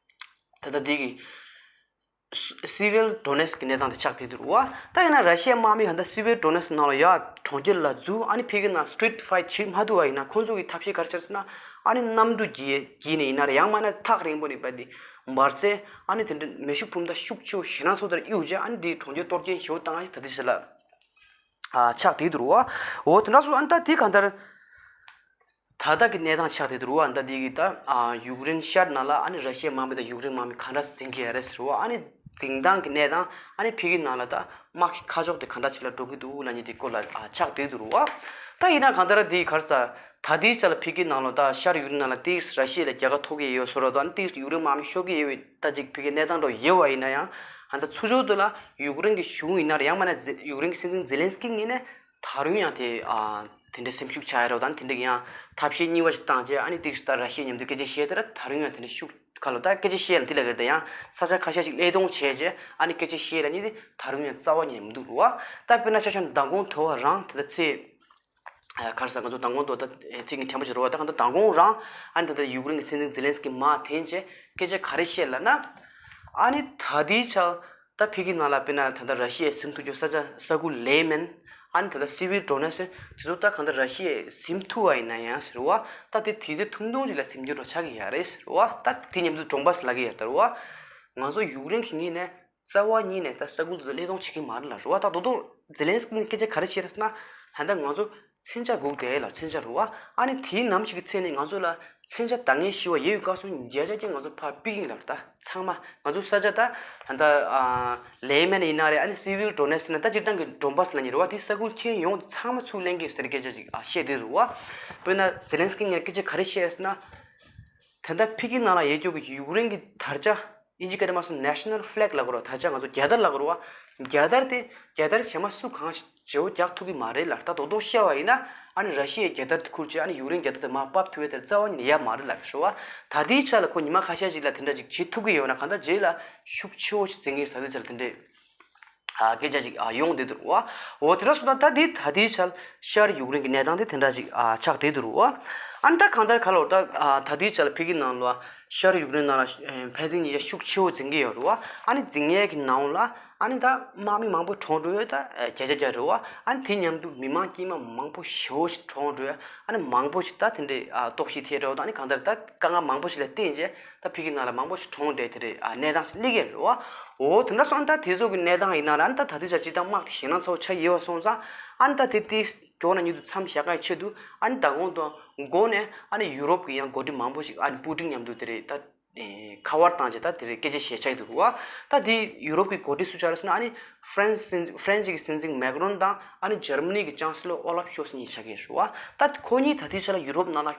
ད་ལྟ་དེ་གི་Severodonetsk གི་གནས་སྟངས་དེ་ཆགས་བསྡད་འདུག་རུ་བ། ད་ཡིན་ན་ར་ཤི་ཡའི་དམག་མི་ཧན་ད་Severodonetsk ནང་ལ་ཡ་གྲོང་ཁྱེར་ལ་འཛུལ་ཨ་ནི་ཕ་གི་ནང་street fight བྱེད་མ་ཐུབ་པ་ཡིན་ན་ཁོང་ཚོ་གི་ཐབས་ཤེས་ག་རེ་བྱས་ཟེར་ན་ཨ་ནི་གནམ་གྲུ་བརྒྱུད་བརྒྱུད་ནས་ཡིན་ན་རེད། ཡང་མིན་ན་ཐག་རིང་པོ་ནས་བལ་ཏེ་འབར་རྫས་ཨ་ནི་དེ་འདྲ་མེ་ཤུགས་འཕུར་མདའ་ཤུགས་ཆེ་བོ་ཞེད་སྣང་ཚོགས་དེར་གཡུག་རྗེས་ཨ་ནི་དེའི་གྲོང་ཁྱེར་གཏོར་སྐྱོན་ཞེ་པོ་བཏང་ཞིག་ད་དེ་ཟེར་ལ་ཨ་ཆགས་བསྡད་འདུག་རུ་བ། འོ་དེ་འདྲ་སོང་ཨ་ནི་ད་དེ་གང་ལྟར། ད་ལྟ་གི་གནས་སྟངས་ཆགས་བསྡད་འདུག་རུ་བ། ད་འདི་གི་ད་ཨ་ཡུཀ་རེན་ཤར་ནང་ལ་ཨ་ནི་ར་ཤི་ཡའི་དམག་མི་དང་ཡུཀ་རེན་དམག་མི་ག་འདྲ་འཛིང་གི་ཡ་རེད་ཟེར་རུ་བ། ཨ་ནི་འཛིང་སྟངས་ཀྱི་གནས་སྟངས་ཨ་ནི་ཕ་གི་ནང་ལ་ད་དམག་གི་ཁ་ཕྱོགས་དེ་ག་འདྲ་ཅིག་ལ་འགྲོ་གི་འདུག་ལབ་མཁན་དེ་སྐོར་ལ་ཨ་ཆགས་བསྡད་འདུག་རུ་བ། ད་ཡིན་ན་གང་ལྟར་འདི་ག་རེ་ཟ། ད་ལྟའི་ཆ་ལ་ཕ་གི་ནང་ལ་ད་ཤར་ཡུཀ་རེན་ནང་ལ་ཏིས་ར་ཤི་ཡ་ལ་རྒྱལ་ཁ་ཐོབ་ཀྱི་ཡོད་བཟོ་འདྲ་དང་ཏིས་ཡུཀ་རེན་དམག་མི་ཤོར་གྱི་ཡོད་པའི་ད་ཅིག་ཕ་གི་གནས་སྟངས་འདྲ་ཡོད་པ་ཡིན་ན་ཡང་ཨ་ད་ཚུར་ཕྱོགས་དེ་ལ་ཡུཀ་རེན་གྱི་གཞུང་ཡིན་ན་རེད། ཡང་མིན་ན་ཛེ་ཡུཀ་རེན་གྱི་སྲིད་འཛིན་ཛེ་ལན་སི་ཀི་ངོས་ནས། ད་རུང་ཡང་དེ་ཨ་དེ་འདྲའི་སེམས་ཤུགས་ཆག་ཡ་རོགས་དང་དེ་འདྲའི་ཡང་ཐབས་ཤེས་རྙིང་བ་ཞིག་བཏང་རྗེས་ཨ་ནི་ཏིག་ད་ར་ཤི་ཡ་མཉམ་དུ་སྐད་ཆ་བཤད་དེ་ར་ད་རུང་ཡང་དེ་འདྲའི་ཤུགས་ཁ་ལོ་ད་སྐད་ཆ་བཤད་ལ་དེ་ལ་གེར་དེ་ཡང་ས་ཆ་ཁ་ཤས་ཤིག་ཀླད་སྟོང་བྱས་རྗེས་ཨ་ནི་སྐད་ཆ་བཤད་ལ་ནི་དེ་ད་རུང་ཡང་རྩ་བ་ཉིད་ནས་མི་འདུག་རུ་བ། ད་དཔེར་ན་ཆ་ཆ་མདང་དགོང་དོ་བ་རང་དེ་ད་ཚེ་ག་རེ་ཟ་ང་ཚོ་མདང་དགོང་དོ་ད་ཚིག་ངན་དྲན་པ་ཅིག་རུ་བ། ད་གང་ད་མདང་དགོང་རང་ཨ་ནི་ད་ད་ཡུཀ་རེན་གྱི་སྲིད་འཛིན་ཛེ་ལན་སི་ཀི་མར་འཐེན་རྗེས་སྐད་ཆ་ག་རེ་བཤད་ལ་ན་ཨ་ནི་ད་དེའི་ཆ། ད་ཕ་གི་ནང་ལ་དཔེར་ན་ད་ལྟ་ར་ཤི་ཡས་ཟིན་ཐུབ་རྒྱུ་ས་ཆ་ས་ཁུལ་ལེ་མན། ཨ་ནི་ད་ལྟ་སི་བིལ་ཌོ་ནེ་སི་དེ་ཚོ་ད་གང་ལྟར་ར་ཤི་ཡས་ཟིན་ཐུབ་པ་ཡིན་ན་ཡང་ཟེར་བ། ད་དེ་དེ་ཚེ་ཐུང་ཐུང་ཅིག་ལ་ཟིན་རྒྱུ་འགྲོ་ཆགས་ཀྱི་ཡ་རེད་ཟེར་བ། ད་དེ་མཉམ་དུ་གྲོང་པ་སི་ལ་གི་ཡ་ད་རུ་བ། ང་ཚོ་ཡུཀ་རེན་གྱི་ངོས་ནས་རྩ་བ་ཉིད་ནས་ད་ས་ཁུལ་དེ་ཚོ་ཀླད་སྟོང་བྱེད་ཀྱི་མ་རེད་ལ་རུ་བ། ད་རྡོག་རྡོག་ཛེ་ལན་སི་ཀི་ནས་སྐད་ཆ་ག་རེ་བཤད་རེད་ཟེར་ན། ད་ལྟ་ང་ཚོ་མཚོན་ཆ་སྒུག་བསྡད་ལ་མཚོན་ཆ་རུ་བ། ཨ་ནི་དེའི་ནམ་ཞིག་གི་ཚེ་ནས་ང་ཚོ་ལ་མཚོན་ཆ་འདང་ངེས་ཤི་བ་ཡོད་ཡོད་སྐབས་སུ་བརྒྱ་ཆ་བརྒྱ་ང་ཚོ་ཕར་ཕུད་ཀྱི་ཡིན་ལབ་རེད། ད་ཚང་མ་ང་ཚོ་ས་ཆ་ད་ད་ལྟ་ལེ་མན་ཡིན་ན་རེད། ཨ་ནི་སི་བིལ་ཌོ་ནེ་སི་ན་ད་སྤྱིར་བཏང་གི་ཌོན་པ་སི་ལབ་མཁན་རེད་བ། དེ་ས་ཁུལ་ཁྱོན་ཡོངས་ཚང་མ་ཚུར་ལེན་གྱི་ཟེར་སྐད་ཆ་ཅིག་བཤད་དེ་རུ་བ། དཔེར་ན་ཛེ་ལན་སི་ཀི་ངས་སྐད་ཆ་ག་རེ་བཤད་ཟེར་ན། ད་ལྟ་ཕ་གི་ནང་ལ་ཡོད་རྒྱུ་གི་ཡུཀ་རེན་གྱི་དར་ཆ་ཨིན་ཇི་སྐད་དུ་མ་སོང་ནེ་ཤ་ནལ་ཕི་ལེག་ལབ་དགོས་རེད་བ། དར་ཆ་ང་ཚོ་རྒྱལ་དར་ལབ་དགོས་རེད་བ། རྒྱལ་དར་དེ་རྒྱལ་དར་གཞན་མ་སུ་གང་བརྗེ་བོ་རྒྱག་ཐུབ་ཀྱི་མ་རེད་ལ། ད་རྡོག་རྡོག་བཤད་པ་ཡིན་ན་ཨ་ནི་ར་ཤི་ཡའི་རྒྱལ་དར་དེ་ཁུར་རྗེས་ཨ་ནི་ཡུཀ་རེན་རྒྱལ་དར་དེ་མར་ཕབ་ཐུབ་ཡས་དེར་རྩ་བ་ཉིད་ནས་ཡ་མ་རེད་ལབ་ཞུ་བ། ད་ལྟའི་ཆ་ལ་ཁོ་ཉི་མ་ཁ་ཤས་ཤིག་ལ་དེ་འདྲ་ཅིག་བྱེད་ཐུབ་ཀྱི་ཡོད་ན་གང་ལྟར་རྗེས་ལ་ཤུགས་ཆེ་བོ་ཞིག་འཛིན་གྱི་ཡིན་ཟེར་དུས་ཆ་ལ་དེ་འདྲས། ཨ་སྐད་ཆ་ཅིག་ཨ་ཡོང་བསྡད་འདུག་བ། འོ་དེ་འདྲ་སོང་ཙང་ད་འདི་ད་ལྟའི་ཆར་ཤར་ཡུཀ་རེན་གྱི་གནས་སྟངས་དེ་དེ་འདྲ་ཅིག་ཨ་ཆགས་བསྡད་འདུག་བ། ཨ་ནི་ད་གང་ལྟར་ག་ལ་བར་ད་ཨ་ད་ལྟའི་ཆར་ལ་ཕ་གི་ནང་ལ་ཤར་ཡུཀ་རེན་ནང་ལ་ཨེ་ཕན་ཚུན་གཉིས་ཆ་ཤུགས་ཆེ་བོ་འཛིང་གི་ཡོད་རེད་བ། ཨ་ནི་འཛིང་ཡས་ཀྱི་ནང་ལ་ཨ་ནི་ད་དམག་མི་མང་པོ་གྲོངས་འགྲོ་ཡོད། ད་ཨེ་བརྒྱ་ཆ་བརྒྱ་རེད་བ། ཨ་ནི་དེ་མཉམ་དུ་མི་མང་དཀྱུས་མ་མང་པོ་ཞེ་བོ་ཞིག་གྲོངས་འགྲོ་ཡོད། ཨ་ནི་མང་པོ་ཞིག་ད་དེ་འདྲའི་ཨ་ལྟོགས་ཤི་ཐེབས་འགྲོ་ཡོད། ད་ཨ་ནི་གང་ལྟར་ད་དཀའ་ངལ་མང་པོ་ཞིག་ལ་བརྟེན་རྗེས་ད་ཕ་གི་ནང་ལ་མང་པོ་ཞིག་གྲོངས་འདྲ་དེ་འདྲའི་ཨ་གནས་སྟངས་ཤིག་སླེབས་ཀྱི་རེད་བ། འོ་དེ་འདྲ་སོང་ད་དེ་ཚོ་གི་གནས་སྟངས་ཡིན་ན་ར་ཨ་ནི་ད་ད་ལྟའི་ཆར་སྤྱིར་བཏང་དམག་དེ་ཞེད་སྣང་ཚ་བོ་ཆགས་ཡོད་པ་སོང་ཙང་ཨ་ནི་ད་དེ་དེ་མགྱོགས་ན་མྱུར་དུ་མཚམས་བཞག་ག་ཡི་ཆེད་དུ་ཨ་ནི་ད་གོང་དུ་འགོ་ནས་ཨ་ནི་ཡུ་རོབ་ཀྱི་ཡང་འགོ་ཁྲིད་མང་པོ་ཞིག་ཨ་ནི་པུ་ཏིན་མཉམ་དུ་དེ་རེད་ད་ཁ་པར་བཏང་རྗེས་ད་དེ་རེད་སྐད་ཆ་བཤད་ཆགས་ཀྱི་འདུག་བ། ད་དེ་ཡུ་རོབ་ཀྱི་འགོ་ཁྲིད་སུ་ཆགས་རེད་ཟེར་ན་ཨ་ནི་ཧྥ་རན་སི་ཧྥ་རན་སི་གི་སྲིད་འཛིན་མེག་རོན་དང་ཨ་ནི་འཇར་མ་ནི་གི་ཅང་སི་ལོ་ཨོ་ལབ་ཤོལ་ཚ་གཉིས་ཆགས་ཀྱི་རེད་བ། ད་ཁོ་གཉིས་ད་ལྟའི་ཆ་ལ་ཡུ་རོབ་ནང་ལ།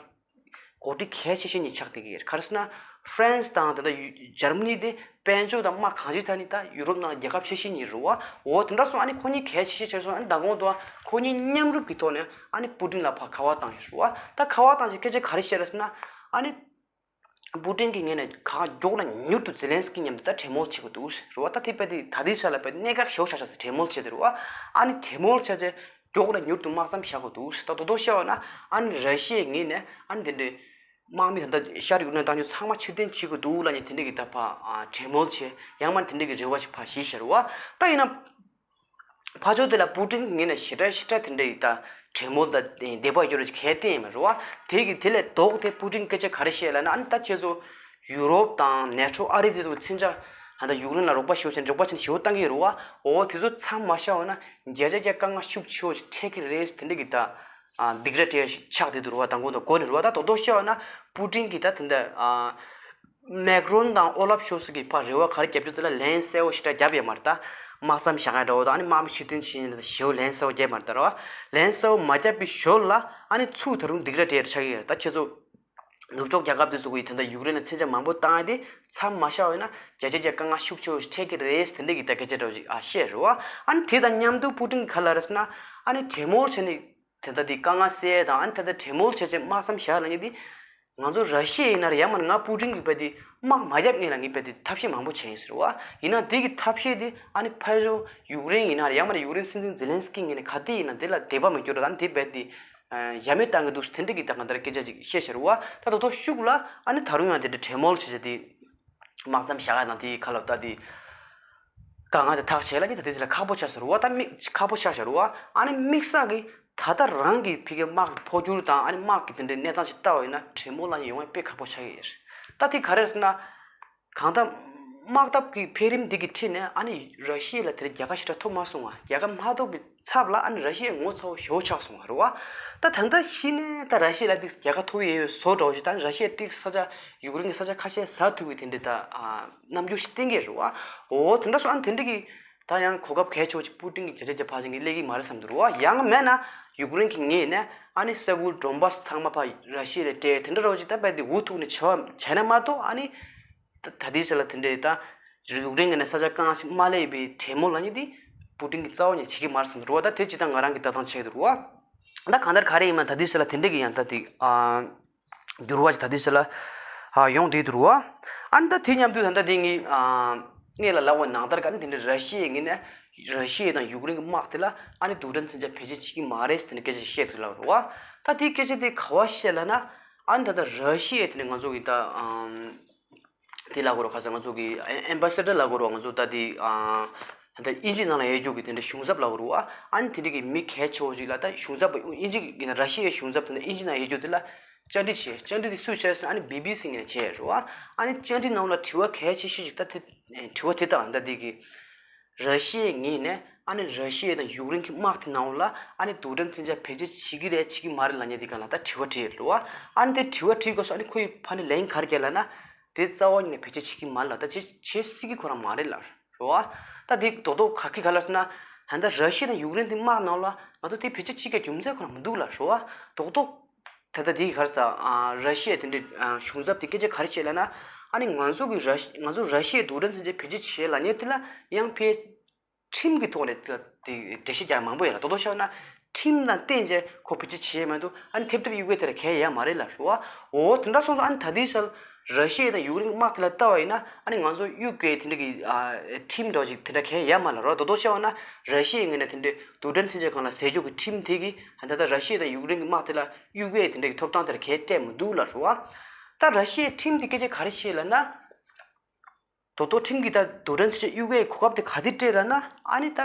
འགོ་ཁྲིད་གལ་ཆེ་ཤོས་གཉིས་ཆགས་བསྡད་ཀྱི་ཡོད། ག་རེ་ཟེར་ན། ཧྥ་རན་སི་དང་ད་ལྟ་ཡུ་འཇར་མ་ནི་དེ་དཔལ་འབྱོར་དང་དམག་གང་ཅིའི་ཐད་ནས་ད་ཡུ་རོབ་ནང་རྒྱལ་ཁབ་ཆེ་ཤོས་གཉིས་རེད་བ། འོ་དེ་འདྲ་སོང་ཨ་ནི་ཁོ་གཉིས་གལ་ཆེ་ཤོས་ཆགས་སོང་ཨ་ནི་མདང་དགོང་དུ་ཁོ་གཉིས་མཉམ་རུབ་ཀྱི་ཐོག་ནས་ཨ་ནི་པུ་ཏིན་ལ་ཕར་ཁ་པར་བཏང་ཡོད་རེད་བ། ད་ཁ་པར་བཏང་རྗེས་སྐད་ཆ་ག་རེ་བཤད་རེད་ཟེར་ན། ཨ་ནི་པུ་ཏིན་གྱི་ངོས་ནས་གང་མགྱོགས་ན་མྱུར་དུ་ཛེ་ལན་སི་ཀི་མཉམ་དུ་ད་གྲོས་མོལ་བྱེད་དགོས་འདུག་ཟེར་བ། ད་དེ་དཔེ་དེ་ད་ལྟའི་ཆ་ལ་དཔེ་གནད་འགག་ཞེ་པོ་ཆགས་ཆགས་ཟེར་གྲོས་མོལ་བྱེད་དེ་རེད་བ། ཨ་ནི་གྲོས་མོལ་བྱས་རྗེས། མགྱོགས་ན་མྱུར་དུ་དམག་མཚམས་བཞག་དགོས་འདུག་ཟེར། ད་རྡོག་རྡོག་བཤད་པ་ན་ཨ་ནི་ར་ཤི་ཡའི་ངོས་ནས་ཨ་ནི་དེ་འདྲའི་དམག་མི་ད་ལྟ་ཤར་ཡུཀ་རེན་བཏང་རྒྱུ་ཚང་མ་ཕྱིར་འཐེན་བྱེད་དགོས་འདུག་ལབ་ནས་དེ་འདྲ་གི་ད་ཕར་གྲོས་མོལ་བྱེད་ཡང་མིན་ན་དེ་འདྲ་གི་རེ་བ་ཞིག་ཕར་བཞེས་བཞག་རེད་བ། ད་ཡིན་ན་ཕར་ཕྱོགས་དེ་ལ་པུ་ཏིན་གྱི་ངོས་ནས་ཞེ་དྲག་ཞེ་དྲག་དེ་འདྲ་ཡི་ད་གྲོས་མོལ་ད་འདོད་པ་ཡོད་རེད་གལ་བསྟན་ཡིན་པ་རེད་བ། དེ་གི་དེ་ལས་ལྡོག་སྟེ་པུ་ཏིན་སྐད་ཆ་ག་རེ་བཤད་ལབ་ན་ཨ་ནི་ད་ཁྱེད་ཚོ་ཡུ་རོབ་དང་ནེ་ཊོ་ཨ་རི་དེ་ཚོ་མཚོན་ཆ་ ད་ལྟ་ཡུཀ་རེན་ལ་རོགས་པ་ཞེ་པོ་བྱས་ནས་རོགས་པ་བྱས་ནས་ཞེ་པོ་བཏང་གི་ཡོད་རེད་བ། འོ་དེ་ཚོ་ཚང་མ་བཞག་པ་ན་བརྒྱ་ཆ་བརྒྱ་དཀའ་ངལ་ཤུགས་ཆེ་བོ་ཞིག་འཕྲད་ཀྱི་རེད། དེ་འདྲ་གི་ད་ཨ་སྡིགས་ར་སྤྲད་ཡ་ཞིག་ཆགས་བསྡད་འདུག་རེད་བ། དང་པོ་དང་གོ་ནས་རེད་བ། ད་དོ་དོ་བཤད་པ་ན་པུ་ཏིན་གྱིས་ད་དེ་འདྲ་ཨ། མེག་རོན་དང་ཨོ་ལབ་ཤོལ་ཚ་གི་ཕར་རེ་བ་ག་རེ་བརྒྱབ་རྒྱུ་དེ་ལ་ལན་གསལ་བོ་ཞེ་དྲག་བརྒྱབ་ཡོད་མ་རེད། ད་དམག་མཚམས་བཞག་ཡ་འདྲ་བོ་དང་ཨ་ནི་དམག་མི་ཕྱིར་འཐེན་བྱེད་ཡ་ཞེ་པོ་ལན་གསལ་བོ་བརྒྱབ་མ་རེད། ད་རེད་བ། ལན་གསལ་བོ་མ་བརྒྱབ་པའི་ཞོར་ལ་ཨ་ནི་ཚུར་ད་རུང་སྡིགས་ར་སྤྲད་ཡ་ཆགས་ཀྱི་ཡོད་རེད། ད་ཁྱེད་ཚོ་ནུབ་ཕྱོགས་རྒྱལ་ཁབ་དེ་ཚོ་གིས་ད་ལྟ་ཡུཀ་རེན་ལ་མཚོན་ཆ་མང་པོ་བཏང་ཡ་དེ་མཚམས་མ་བཞག་པ་ཡིན་ན་བརྒྱ་ཆ་བརྒྱ་དཀའ་ངལ་ཤུགས་ཆེ་བོ་ཞིག་འཕྲད་ཀྱི་རེད། དེ་འདྲ་གི་ད་སྐད་ཆ་འདྲ་བོ་ཞིག་ཨ་བཤད་རེད་བ། ཨ་ནི་དེ་དང་མཉམ་དུ་པུ་ཏིན་གྱིས་ག་རེ་ལབ་རེད་ཟེར་ན་ཨ་ནི་གྲོས་མོལ་བྱས་ནས། དེ་ལྟ་དེ་དཀའ་ངལ་སེལ་དང་ཨ་ནི་ད་ལྟ་གྲོས་མོལ་བྱས་རྗེས་དམག་མཚམས་བཞག་ལབ་མཁན་དེ། ང་ཚོ་ར་ཤི་ཡ་ཡིན་ན་རེད། ཡང་མིན་ན་ང་པུ་ཏིན་གྱི་བས་དེ་དམག་མ་བརྒྱབ་ངེས་ལ་ངས་བས་དེ་ཐབས་ཤེས་མང་པོ་བྱས་ཡིན་ཟེར་བ། ཡིན་ན་དེ་གི་ཐབས་ཤེས་དེ་ཨ་ནི་ཕར་ཕྱོགས་ཡུཀ་རེན་ཡིན་ན་རེད། ཡང་མིན་ན་ཡུཀ་རེན་སྲིད་འཛིན་ཛེ་ལན་སི་ཀི་ངོས་ནས་ག་དུས་ཡིན་ན་དེ་ལ་དད་པ་མི་སྐྱོ་ར་ད་ནི་དེ་བས་དེ་ཡ་མེད་བཏང་གི་འདུག་དེ་འདྲ་གི་ད་གང་ལྟར་སྐད་ཆ་ཅིག་བཤད་ཤར་བ། ད་དོ་དོ་ཤུགས་ལ་ཨ་ནི་ད་རུང་ཡང་དེ་འདྲ་གྲོས་མོལ་བྱས་བྱས་དེ། དམག་མཚམས་བཞག་ཡ་དང་དེའི་ཁ་ལོ་ད་དེ། དཀའ་ངལ་དེ་ཐག་བཅད་ལ་ཉིད་ད་དེ་ཚོ་ལ་ཁག་པོ་ཆགས་ཟེར་བ། ད་དམིགས་ཁག་པོ་ཆགས་ཟེར་བ། ཨ་ནི་དམིགས་བསལ་གྱི་ད་ལྟ་རང་གི་ཕ་གིའི་དམག་གི་འཕོ་འགྱུར་དང་ཨ་ནི་དམག་གི་དེ་འདྲའི་གནས་སྟངས་ཤིག་ལྟ་བ་ཡིན་ན་གྲོས་མོལ་ལ་ཉིད་ཡོང་ཡ་དཔེ་ཁག་པོ་ཆགས་ཀྱི་ཡོད་རེད། ད་དེ་ག་རེ་རེད་ཟེར་ན། གང་ལྟར་དམག་འཐབ་ཀྱི་འཕེལ་རིམ་འདི་གི་ཁྲིད་ནས་ཨ་ནི་ར་ཤི་ཡ་ལ་དེ་རིང་རྒྱལ་ཁ་ཞེ་དྲག་ཐོབ་མ་སོང་བ། རྒྱལ་ཁ་མ་ཐོབ་པའི་ཚབ་ལ་ཨ་ནི་ར་ཤི་ཡ་ངོ་ཚ་བོ་ཞེ་པོ་ཆགས་སོང་བ་རེད་བ། ད་ད་ལྟ་གཞི་ནས་ད་ར་ཤི་ཡ་ལ་དེ་རྒྱལ་ཁ་ཐོབ་ཡས་ཡོད་བཟོ་འདྲ་བོ་ཞིག་ད་ར་ཤི་ཡ་དེ་ས་ཆ་ཡུཀ་རེན་གྱི་ས་ཆ་ཁ་ཤས་ཟ་ཐུབ་པའི་དེ་འདྲའི་ད་ཨ་རྣམ་འགྱུར་ཞིག་བསྟན་གྱི་རེད་བ། འོ་དེ་འདྲ་སོང་ཨ་ནི་དེ་འདྲ་གི་ད་ཡང་གོ་སྐབས་གལ་ཆེ་བོ་ཅིག་པུ་ཏིན་གྱིས་བརྒྱ་ཆ་བརྒྱ་ཕར་ཕྱིན་གྱི་སླེབས་ཀྱི་མ་རེད་བསམ་འདུག་རེད་བ། ཡང་མེད་ན་ཡུཀ་རེན་གྱི་ངོས་ནས་ཨ་ནི་ས་ཁུལ་ཌོན་བྷ་སི་ཚང་མ་ཕར་ར་ཤི་ཡ་ལ་སྤྲད་དེ་འདྲ་འདྲ་བོ་ཅིག་ད་རྦད་དེ་འུ་ཐུག་ནས་བྱས་བྱས་ན་མ་གཏོགས་ཨ་ནི། ད་ད་ལྟའི་ཆ་ལ་དེ་འདྲའི་ད་ཡུཀ་རེན་ངོས་ནས་ས་ཆ་གང་ཞིག་མ་སླེབས་པའི་གྲོས་མོལ་ལབ་མཁན་དེ་པུ་ཏིན་གྱིས་རྩ་བ་ནས་བྱེད་ཀྱི་མ་རེད་བསམ་འདུག་རེད་བ། ད་དེ་ཅིག་ད་ང་རང་གི་ལྟ་སྟངས་བྱས་འདུག་རེད་བ། ད་གང་ལྟར་ག་རེ་ཡིན་མ་ད་ལྟའི་ཆ་ལ་དེ་འདྲ་གི་ཡང་ད་དེ་ཨ་འགྱུར་བ་ཅིག་ད་ལྟའི་ཆ་ལ་ཨ་ཡོང་བསྡད་འདུག་རེད་བ། ཨ་ནི་ད་དེ་མཉམ་དུ་ད་ལྟ་དེ་ངས་ཨ་སྔོན་ལ་ལབ་པ་ནང་ལྟར་ག་ནི་དེ་འདྲའི་ར་ཤི་ཡའི་ངོས་ནས་ར་ཤི་ཡ་དང་ཡུཀ་རེན་གྱི་དམག་དེ་ལ་ཨ་ནི་རྡུལ་ཕྲན་མཚོན་ཆ་བེད་སྤྱོད་བྱེད་ཀྱི་མ་རེད་ཟེར་ནས་སྐད་ཆ་བཤད་འདུག་ལབ་རེད་བ། ད་དེའི་སྐད་ཆ་དེ་ག་བ་བཤད་ལབ་ན་ཨ་ནི་ད་ལྟ་ར་ཤི་ཡ་དེ་ནི་ང་ཚོ་གི་ད་ཨམ། དེ་ལབ་དགོས་རེད། ཁ་སང་ང་ཚོ་གི་ཨེ་ཨེམ་བྷ་སེ་ཌར་ལབ་དགོས་རེད། ང་ཚོ་ད་དེ་ཨ་ད་དབྱིན་ཇི་ནང་ལ་ཡོད་རྒྱུ་གི་དེ་འདྲ་གཞུང་ཚབ་ལབ་དགོས་རེད་བ། ཨ་ནི་དེ་འདྲ་གི་མི་གལ་ཆེ་བོ་ཞིག་ལ་ད་གཞུང་ཚབ་དབྱིན་ཇི་གི་ན་ར་ཤི་ཡའི་གཞུང་ཚབ་དེ་འདྲ་དབྱིན་ཇི་ནང་ཡོད་རྒྱུ་དེ་ལ་བཅར་འདྲི་བྱས། བཅར་འདྲི་དེ་སུས་བྱས་ཟེར་ན་ཨ་ནི་བི་བི་སི་ངོས་ནས་བྱས་རེད་བ། ཨ་ནི་བཅར་འདྲི་ནང་ལ་དྲི་བ་གལ་ཆེ་ཤོས་ཤིག་ད་དེ་དྲི་བ་དེ་དང་ད་དེ་གི་ར་ཤི་ཡའི་ངོས་ནས་ཨ་ནི་ར་ཤི་ཡ་དང་ཡུཀ་རེན་གྱི་དམག་དེ་ནང་ལ་ཨ་ནི་རྡུལ་ཕྲན་མཚོན་ཆ་བེད་སྤྱོད་བྱེད་ཀྱི་རེད་བྱེད་ཀྱི་མ་རེད་ལབ་མཁན་དེ་སྒང་ལ་ད་དྲི་བ་དྲིས་རེད་བ། ཨ་ནི་དེ་དྲི་བ་དྲིས་སྐབས་སུ་ཨ་ནི་ཁོ་ཡི་ཕ་ནས་ལན་ག་རེ་བརྒྱབ་ལབ་ན། དེ་རྩ་བ་ཉིད་ནས་བེད་སྤྱོད་བྱེད་ཀྱི་མ་རེད་ལབ། ད་བྱེད་བྱེད་སྲིད་ཀྱི་ཁོ་རང་མ་རེད་ལབ་རེད་བ། ད་དེ་རྡོག་རྡོག་ག་གི་ག་ལ་ཟེར་ན། ད་ལྟ་ར་ཤི་ཡ་དང་ཡུཀ་རེན་དེ་དམག་ནང་ལ་ང་ཚོ་དེ་བེད་སྤྱོད་བྱེད་ཀྱི་རྒྱུ་མཚན་ཁོ་རང་མི་འདུག་ལབ་རེད་བ། རྡོག་རྡོག་ད་ལྟ་དེ་ག་རེ་ཟེར་ཨ་ར་ཤི་ཡ་དེ་འདྲའི་ཨ་གཞུང་ཚབ་དེ་སྐད་ཆ་ག་རེ་བཤད་ལབ་ན། ཨ་ནི་ང་ཚོ་གི་ར་ཤི་ང་ཚོ་ར་ཤི་ཡའི་རྡུལ་ཕྲན་མཚོན་ཆ་བེད་སྤྱོད་བྱེད་ལབ་མཁན་དེ་ལ་ཡང་ཕའི་ཁྲིམས་ཀྱི་ཐོག་ནས་དེ་ལ་དེ་འགྲེལ་བཤད་རྒྱག་མང་པོ་ཡོད་ལ། རྡོག་རྡོག་བཤད་ན་ཁྲིམས་དང་བསྟུན་བྱས་ཁོ་བེད་སྤྱོད་བྱེད་ཡས་མ་གཏོགས་ཨ་ནི་ཐེབས་ཐེབས་གཡུག་གི་དེ་ལ་གལ་ཡོད་མ་རེད་ལབ་རེད་བ། འོ་དེ་འདྲ་སོང་ཙང་ཨ་ནི་ད་ལྟའི་ཆར་ར་ཤི་ཡ་དང་ཡུཀ་རེན་གྱི་དམག་དེ་ལ་ལྟ་བ་ཡིན་ན་ཨ་ནི་ང་ཚོ་གཡུག་གི་དེ་འདྲ་གི་ཨ་ཁྲིམས་འདྲ་བོ་ཅིག་དེ་འདྲ་གལ་ཡོད་མ་ལབ་རེད་བ། རྡོག་རྡོག་བཤད་པ་ན་ར་ཤི་ཡའི་ངོས་ནས་དེ་འདྲའི་རྡུལ་ཕྲན་མཚོན་ཆ་སྒང་ལ་ཟས་རྒྱུ་གི་ཁྲིམས་དེ་གིས་ད་ལྟ་ར་ཤི་ཡ་དང་ཡུཀ་རེན་གྱི་དམག་དེ་ལ་གཡུག་གི་དེ་འདྲ་གི་ཐོབ་ཐང་དེ་ལ་གལ་སྤྲད་མི་འདུག་ལབ་རེད་བ། ད་ར་ཤི་ཡའི་ཁྲིམས་དེ་སྐད་ཆ་ག་རེ་བཤད་ལབ་ན། དོ་དོ་ཁྲིམས་ཀྱིས་ད་རྡུལ་ཕྲན་མཚོན་ཆ་གཡུག་ཡས་གོ་སྐབས་དེ་ག་དུས་སྤྲད་ལབ་ན། ཨ་ནི་ད་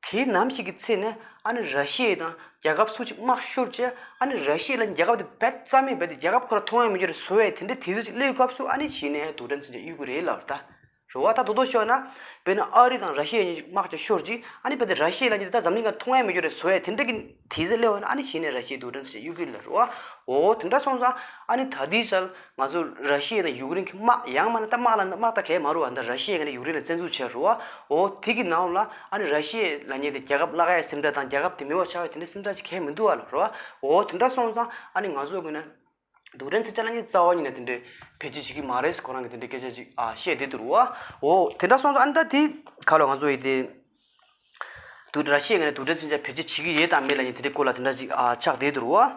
དེའི་ནམ་ཞིག་གི་ཚེ་ནས་ཨ་ནི་ར་ཤི་ཡ་དང་རྒྱལ་ཁབ་སུ་གཅིག་དམག་ཤོར་བྱས་ཨ་ནི་ར་ཤི་ཡ་ལ་རྒྱལ་ཁབ་དེ་རྦད་རྩ་མེད་རྦད་དེ་རྒྱལ་ཁབ་ཁོ་ར་མཐོང་ཡས་མེད་རྒྱུ་རེད་བཟོ་ཡས་དེ་འདྲའི་དུས་ཚོད་ཅིག་སླེབས་སྐབས་སུ་ཨ་ནི་གཞི་ནས་རྡུལ་ཕྲན་མཚོན་ཆ་གཡུག་གི་རེད་ལབ་ད། རེད་བ། ད་དོ་དོ་ཤོད་ན། དཔེར་ན་ཨ་རི་དང་ར་ཤི་ཡ་གཉིས་དམག་ཅིག་ཤོར་རྗེས་ཨ་ནི་རྦད་དེ་ར་ཤི་ཡ་ལབ་མཁན་དེ་ད་འཛམ་གླིང་ཁ་མཐོང་ཡས་མེད་རྒྱུ་རེད་བཟོ་ཡས་དེ་འདྲ་གི་དུས་ཚོད་སླེབས་པ་ན་ཨ་ནི་གཞི་ནས་ར་ཤི་ཡའི་རྡུལ་ཕྲན་མཚོན་ཆ་གཡུག་གི་རེད་ལབ་རེད་བ། འོ་དེ་འདྲ་སོང་ཙང་ཨ་ནི་ད་ལྟའི་ཆར་ང་ཚོ་ར་ཤི་ཡ་དང་ཡུཀ་རེན་གྱི་དམག་ཡང་མིན་ན་ད་དམག་ལ་དམག་ད་གས་མ་རུང་བ་ད་ར་ཤི་ཡ་ག་ནས་ཡུཀ་རེན་ལ་བཙན་འཛུལ་བྱས་རེད་བ། འོ་དེ་གི་ནང་ལ་ཨ་ནི་ར་ཤི་ཡ་ལབ་མཁན་དེ་རྒྱལ་ཁབ་བརླག་ཡ་སེམས་ཁྲལ་དང་རྒྱལ་ཁབ་དེ་མེད་པ་ཆགས་ཡ་དེ་འདྲ་སེམས་ཁྲལ་ཅིག་གས་མི་འདུག་བ་ལབ་རེད་བ། འོ་དེ་འདྲ་སོང་ཙང་ཨ་ནི་ང་ཚོ་གི་ན། རྡུལ་ཕྲན་མཚོན་ཆ་ལབ་མཁན་རྩ་བ་ཉིད་ནས་དེ་འདྲའི་བེད་སྤྱོད་བྱེད་ཀྱི་མ་རེད་ཁོ་རང་གིས་དེ་འདྲའི་སྐད་ཆ་ཅིག་ཨ་བཤད་བསྡད་འདུག་རེད་བ། འོ་དེ་འདྲ་སོང་ཙང་ཨ་ནི་ད་དེ་ཁ་ལོ་ང་ཚོ་ཡི་དེ་རྡུལ་ར་ཤི་ཡའི་ངོས་ནས་རྡུལ་ཕྲན་མཚོན་ཆ་བེད་སྤྱོད་བྱེད་ཀྱི་ཡོད་དམ་མེད་ལབ་མཁན་དེ་འདྲའི་སྐོར་ལ་དེ་འདྲ་ཅིག་ཨ་ཆགས་བསྡད་འདུག་རེད་བ།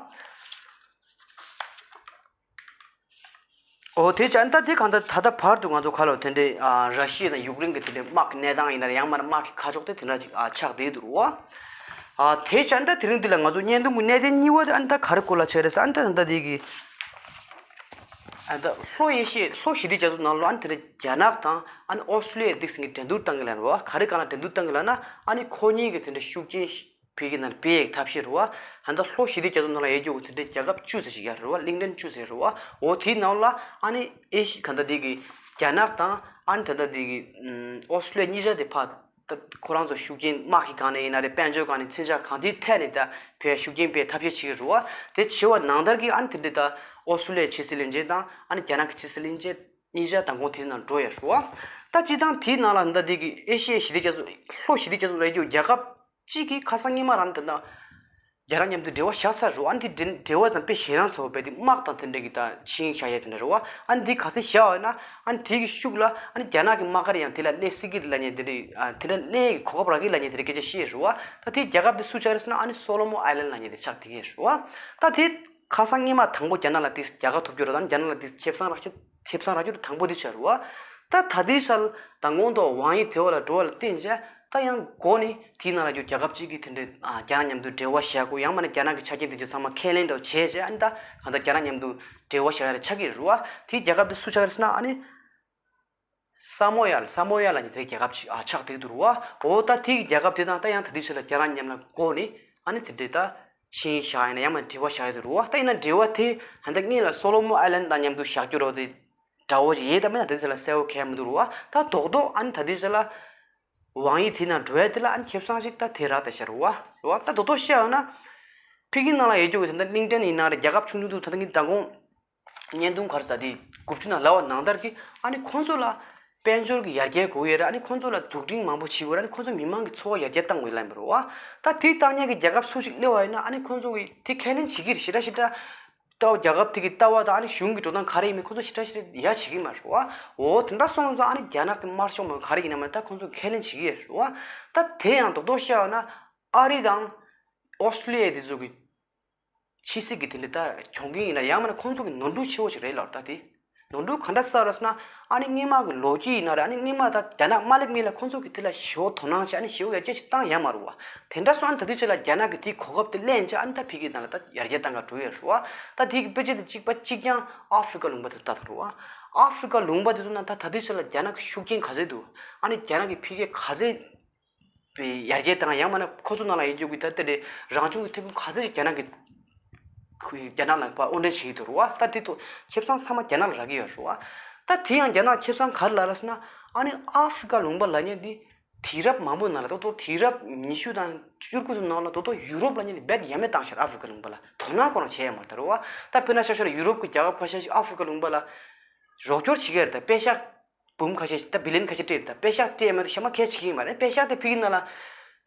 འོ་དེ་ཅང་ད་དེ་གང་ལྟར་ད་ལྟ་བར་དུ་ང་ཚོ་ཁ་ལོ་དེ་འདྲའི་ཨ་ར་ཤི་ཡ་དང་ཡུཀ་རེན་གྱི་དེ་འདྲའི་དམག་གི་གནས་སྟངས་ཡིན་ན་ཡང་མིན་ན་དམག་གི་ཁ་ཕྱོགས་དེ་དེ་འདྲ་ཅིག་ཨ་ཆགས་བསྡད་འདུག་རེད་བ། ཨ་དེ་ཅང་ད་དེ་རིང་འདི་ལ་ང་ཚོ་བརྙན་ཐུང་གི་གནད་དོན་གཉིས་པ་དེ་ཨ་ནི་ད་ག་རེ་སྐོར་ལ་ཆགས་རེད་ཟེར་ཨ་ནི་ད་ད་ལྟ་དེ་གི་ཨ་ད་ལྷོ་ཨེ་ཤི་ཡའི་ལྷོ་ཞི་བདེ་རྒྱ་མཚོ་ནང་ལོགས་ཨ་ནི་དེ་འདྲ་རྒྱ་ནག་དང་ཨ་ནི་ཨོ་སི་ཀྲི་ལི་ཡ་འདི་ཟིན་གྱི་འགྲན་བསྡུར་བཏང་གི་ལབ་རེད་བ། ག་རེ་སྒང་ལ་འགྲན་བསྡུར་བཏང་གི་ལབ་ན་ཨ་ནི་ཁོ་གཉིས་ཀྱི་དེ་འདྲ་ཤུགས་རྐྱེན་བོད་ཀྱི་ནང་སྤེལ་ཡག་ཐབས་ཤེས་རེད་བ། ད་ལྟ་ལྷོ་ཞི་བདེ་རྒྱ་མཚོ་ནང་ལ་ཡོད་རྒྱུ་དེ་འདྲའི་རྒྱལ་ཁབ་བཅུ་ཙམ་ཞིག་ཡོད་རེད་བ། གླིང་ཕྲན་བཅུ་ཙམ་རེད་བ། འོ་དེའི་ནང་ལ་ཨ་ནི་ཨེ་ཤི་ག་ད་དེ་གི་རྒྱ་ནག་དང་ ཨ་ནི་ད་ལྟ་འདི་གི་ཨོ་སི་ཀྲི་ལི་ཡ་གཉིས་ཆ་དེ་ཕར་ད་ཁོ་རང་ཚོ་ཤུགས་རྐྱེན་དམག་གི་སྒང་ནས་ཡིན་ན་རེད། དཔལ་འབྱོར་སྒང་ནས་མཚོན་ཆ་གང་ཅིའི་ཐད་ནས་ད་བོད་ཤུགས་རྐྱེན་སྤེལ་ཐབས་ཤེས་བྱེད་ཀྱི་རེད་བ། དེ་བྱེད་པ་ནང་ལྟར་གྱི་ཨ་ནི་དེ་འདྲའི་ད་ཨོ་སི་ཀྲི་ལི་ཡའི་ཕྱི་སྲིད་བློན་ཆེན་དང་ཨ་ནི་རྒྱ་ནག་གི་ཕྱི་སྲིད་བློན་ཆེན་གཉིས་ཆ་མདང་དགོང་དེའི་ནང་འགྲོ་ཡ་རེད་བ། ད་སྤྱིར་བཏང་དེའི་ནང་ལ་ད་འདི་གི་ཨེ་ཤི་ཡའི་ཞི་བདེ་རྒྱ་མཚོ་ལྷོ་ཞི་བདེ་རྒྱ་མཚོ་ལབ་རྒྱུ་རྒྱལ་ཁབ་གཅིག་གིས་ཁ་སང་སྔོན་མ་རང་དེ་འདྲ་རྒྱ་ནག་མཉམ་དུ་འབྲེལ་བ་བཞག་ཚར་རེད་བ། ཨ་ནི་དེ་འབྲེལ་བ་དང་དཔེ་ཞེ་སྡང་ཚ་པོ་རྦད་དེ་དམག་དང་དེ་འདྲ་གི་ད་ཆིངས་ཡིག་བཞག་ཡ་དེ་འདྲ་རེད་བ། ཨ་ནི་དེ་ག་ཚོད་བཞག་ཡོད་ན་ཨ་ནི་དེ་གི་ཤུགས་ལ་ཨ་ནི་རྒྱ་ནག་གི་དམག་སྒར་ཡང་དེ་ལ་སླེབས་སྲིད་ཀྱི་རེད་ལབ་མཁན་དེ་འདྲ། ཨ་དེ་ལ་སླེབས་གོ་སྐབས་རག་གི་ལབ་མཁན་དེ་འདྲ་སྐད་ཆ་བཤད་རེད་བ། ད་དེ་རྒྱལ་ཁབ་དེ་སུ་ཆགས་རེད་ཟེར་ན་ཨ་ནི་སོ་ལོ་མོན་ཨའི་ལན་ལབ་མཁན་དེ་ཆགས་བསྡད་ཀྱི་རེད་བ། ད་དེ་ཁ་སང་སྔོན་མ་དང་པོ་རྒྱ་ནག་ལ་དེ་རྒྱལ་ཁ་ཐོབ་རྒྱུ་རེད། ད་རྒྱ་ནག་ལ་དེ་ཁེ་བཟང་རག་རྒྱུ་ཁེ་བཟང་རག་རྒྱུ་དང་པོ་དེ་ཆགས་རེད་བ། ད་ད་ལྟའི་ཆར་མདང་དགོང་དུ་ཝང་ཡི་དེ་བ་ལ་འགྲོ་བ་ལ་བརྟེན་བྱས་ད་ཡང་འགོ་ནས་དེའི་ནང་ལ་རྒྱུ་རྒྱལ་ཁབ་གཅིག་གིས་དེ་འདྲའི་ཨ་རྒྱ་ནག་མཉམ་དུ་འབྲེལ་བ་བཞག་དགོས། ཡང་མིན་ན་རྒྱ་ནག་གི་ཆ་རྐྱེན་དེ་ཚོ་ཚང་མ་ཁས་ལེན་འདྲ་བོ་བྱས་བྱས་ཨ་ནི་ད་གང་ལྟར་རྒྱ་ནག་མཉམ་དུ་འབྲེལ་བ་བཞག་ཡ་རེ་ཆགས་ཀྱི་རེད་བ། དེའི་རྒྱལ་ཁབ་དེ་སུ་ཆགས་རེད་ཟེར་ན་ཨ་ནི་ས་མོ་ཡ་ལ་ས་མོ་ཡ་ལབ་མཁན་དེ་རྒྱལ་ཁབ་ཅིག་ཨ་ཆགས་བསྡད་འདུག་རེད་བ། འོ་ད་དེའི་རྒྱལ་ཁབ་དེ་དང་ད་ཡང་ད་ལྟའི་ཆར་ལ་རྒྱ་ནག་མཉམ་ལ་འགོ་ནས་ཨ་ནི་དེ་འདྲའི་ད་ཆིངས་བཞག་ཡིན་ན་ཡང་མིན་ན་འབྲེལ་བ་བཞག་ཡོད་འདུག་རེད་བ། ད་ཡིན་ན་འབྲེལ་བ་དེ་ད་ལྟ་སྔོན་ལ་སོ་ལོ་མོན་ཨའི་ལན་དང་མཉམ་དུ་བཞག་རྒྱུ་རོ་དེ་འདྲ་བོ་ཞིག་ཡོད་ད་མིན་ན་ད་ལྟའི་ཆར་ལ་གསལ་བོ་གང་ཡང་མི་འདུག་རེད་བ། ད་རྡོག་རྡོག་ཨ་ནི་ད་ལྟའི་ཆར་ལ་ཝང་ཡི་དེའི་ནང་འགྲོ་ཡ་དེ་ལ་ཨ་ནི་ཁེ་བཟང་ཞིག་ད་དེ་རག་ད་ཤར་བ་རེད་བ། ད་རྡོག་རྡོག་བཤད་ཡོད་ན་ཕ་གི་ནང་ལ་ཡོད་རྒྱུ་གི་ད་ལྟ་གླིང་ཏན་ཡིན་ན་རེད། རྒྱལ་ཁབ་ཆུང་ཆུང་དུ་ད་ལྟ་ངས་མདང་དགོང་བརྙན་ཐུང་ག་རེ་ཟ་དེ་དགུ་བཅུ་ནང་ལབ་པ་ནང་ལྟར་གྱི་ཨ་ནི་ཁོང་ཚོ་ལ་དཔལ་འབྱོར་གྱི་ཡར་རྒྱས་དགོས་ཡོད་རེད། ཨ་ནི་ཁོང་ཚོ་ལ་འཛུགས་སྐྲུན་མང་པོ་བྱེད་དགོས་རེད། ཨ་ནི་ཁོང་ཚོ་མི་མང་གི་འཚོ་བ་ཡར་རྒྱས་གཏང་དགོས་ལབ་ཡིན་པ་རེད་བ། ད་དེ་གཏང་མཁན་གྱི་རྒྱལ་ཁབ་སུ་ཞིག་སླེབས་པ་ཡིན་ན་ཨ་ནི་ཁོང་ཚོ་གི་དེ་ཁས་ལེན་བྱེད་ཀྱི་རེད། ཞེ་དྲག་ཞེ་དྲག་ལྟ་བ་རྒྱལ་ཁབ་དེ་གི་ལྟ་བ་དང་ཨ་ནི་གཞུང་གི་འགྲོ་སྟངས་ག་རེ་ཡིན་མིན་ཁོང་ཚོ་ཞེ་དྲག་ཞེ་དྲག་ཡ་བྱེད་ཀྱི་མ་རེད་བ། འོ་དེ་འདྲ་སོང་ཙང་ཨ་ནི་རྒྱ་ནག་དེ་དམར་ཤོག་མ་ག་རེ་ཡིན་ན་མ་ད་ཁོང་ཚོ་ཁས་ལེན་བྱེད་ཀྱི་ཡོད་རེད་བ། ད་དེ་ཡང་རྡོག་རྡོག་བཤད་ཡོད་ན་ཨ་རི་དང་ཨོ་སི་ཀྲི་ལི་ཡ་དེ་ཚོ་གི་ཕྱི་སྲིད་ཀྱི་དེ་འདྲ་ད་གྱོང་གུན་ཡིན་ན་ཡང་མིན་ན་ཁོང་ཚོ་གི་ནོར་འཁྲུལ་ཆེ་བོ་ཞིག་རེད་ལབ་ད་དེ། ནོར་འཁྲུལ་ག་འདྲ་ཟེར་ར་ཟེར་ན་ཨ་ནི་སྔོན་མ་གི་ལོ་རྒྱུས་ཡིན་ན་རེད། ཨ་ནི་སྔོན་མ་ད་རྒྱ་ནག་མ་སླེབས་སྔོན་ལ་ཁོང་ཚོ་གི་དེ་ལ་ཞེ་པོ་དོ་སྣང་བྱས་ཨ་ནི་ཞེ་པོ་ཡར་རྒྱས་ཞིག་བཏང་ཡ་མ་རེད་བ། དེ་འདྲ་སོང་ཨ་ནི་ད་དུས་ཚོད་ལ་རྒྱ་ནག་གི་དེའི་གོ་སྐབས་དེ་ལེན་བྱས་ཨ་ནི་ད་ཕ་གི་ནང་ལ་ད་ཡར་རྒྱས་བཏང་ག་འགྲོ་ཡོད་རེད་བ། ད་དེ་གི་དཔེ་ཆ་དེ་གཅིག་པ་གཅིག་རྐྱང་ཨ་ཧྥི་རི་ཀ་ལུང་པ་དེ་ལྟ་དང་རེད་བ། ཨ་ཧྥི་རི་ཀ་ལུང་པ་དེ་ཚོ་ནང་ད་ད་དུས་ཚོད་ལ་རྒྱ་ནག་གི་ཤུགས་རྐྱེན་ག་ཚད་འདུག་ཨ་ནི་རྒྱ་ནག་གི་ཕ་གི་ག་ཚད་པའི་ཡར་རྒྱས་བཏང་ཡང་མིན་ན་ཁོ་ཚོ་ནང་ལ་ཡོད་རྒྱུ་གི་ད་ལྟ་རེད་རང་བྱུང་གི་ཐོན་ཁུངས་ག་ཚད་ཅིག་རྒྱ་ནག་གི་ཁུ་རྒྱ་ནག་ལ་ཕར་དབོར་འདྲེན་བྱེད་ཀྱི་འདུག་རེད་བ། ད་དེ་ཐོག་ཁེ་བཟང་ཚང་མ་རྒྱ་ནག་ལ་རག་གི་ཡོད་རེད་བ། ད་དེ་ཡང་རྒྱ་ནག་ཁེ་བཟང་ག་རེ་ལ་རག་ཟེར་ན་ཨ་ནི་ཨ་ཧྥི་རི་ཀ་ལུང་པ་ལབ་མཁན་འདི་དུས་རབས་མང་པོའི་ནང་ལ་ད་ལྟ་དུས་རབས་ཉི་ཤུ་དང་བཅུ་དགུ་ཚོ་ནང་ལ་ད་ལྟ་ཡུ་རོབ་ལབ་མཁན་འདི་རྦད་ཡ་མེད་བཏང་ཤག་ཨ་ཧྥི་རི་ཀ་ལུང་པ་ལ་དོ་སྣང་ཁོ་རང་བྱས་ཡ་མ་རེད་ད་རེད་བ། ད་དཔེར་ན་ཆ་བཞག་ན་ཡུ་རོབ་ཀྱི་རྒྱལ་ཁབ་ཁ་ཤས་ཤིག་ཨ་ཧྥི་རི་ཀ་ལུང་པ་ལ་རོགས་སྐྱོར་བྱེད་ཀྱི་རེད། ད་པེ་ཤག་འབུམ་ཁ་ཤས་ཤིག་ད་བི་ལི་ཡན་ཁ་ཤས་སྤྲད་ད་པེ་ཤག་སྤྲད་མ་གཏོགས་གཞན་པ་གལ་ཆེ་གི་མ་རེད། པེ་ཤག་དེ་ཕ་གི་ནང་ལ་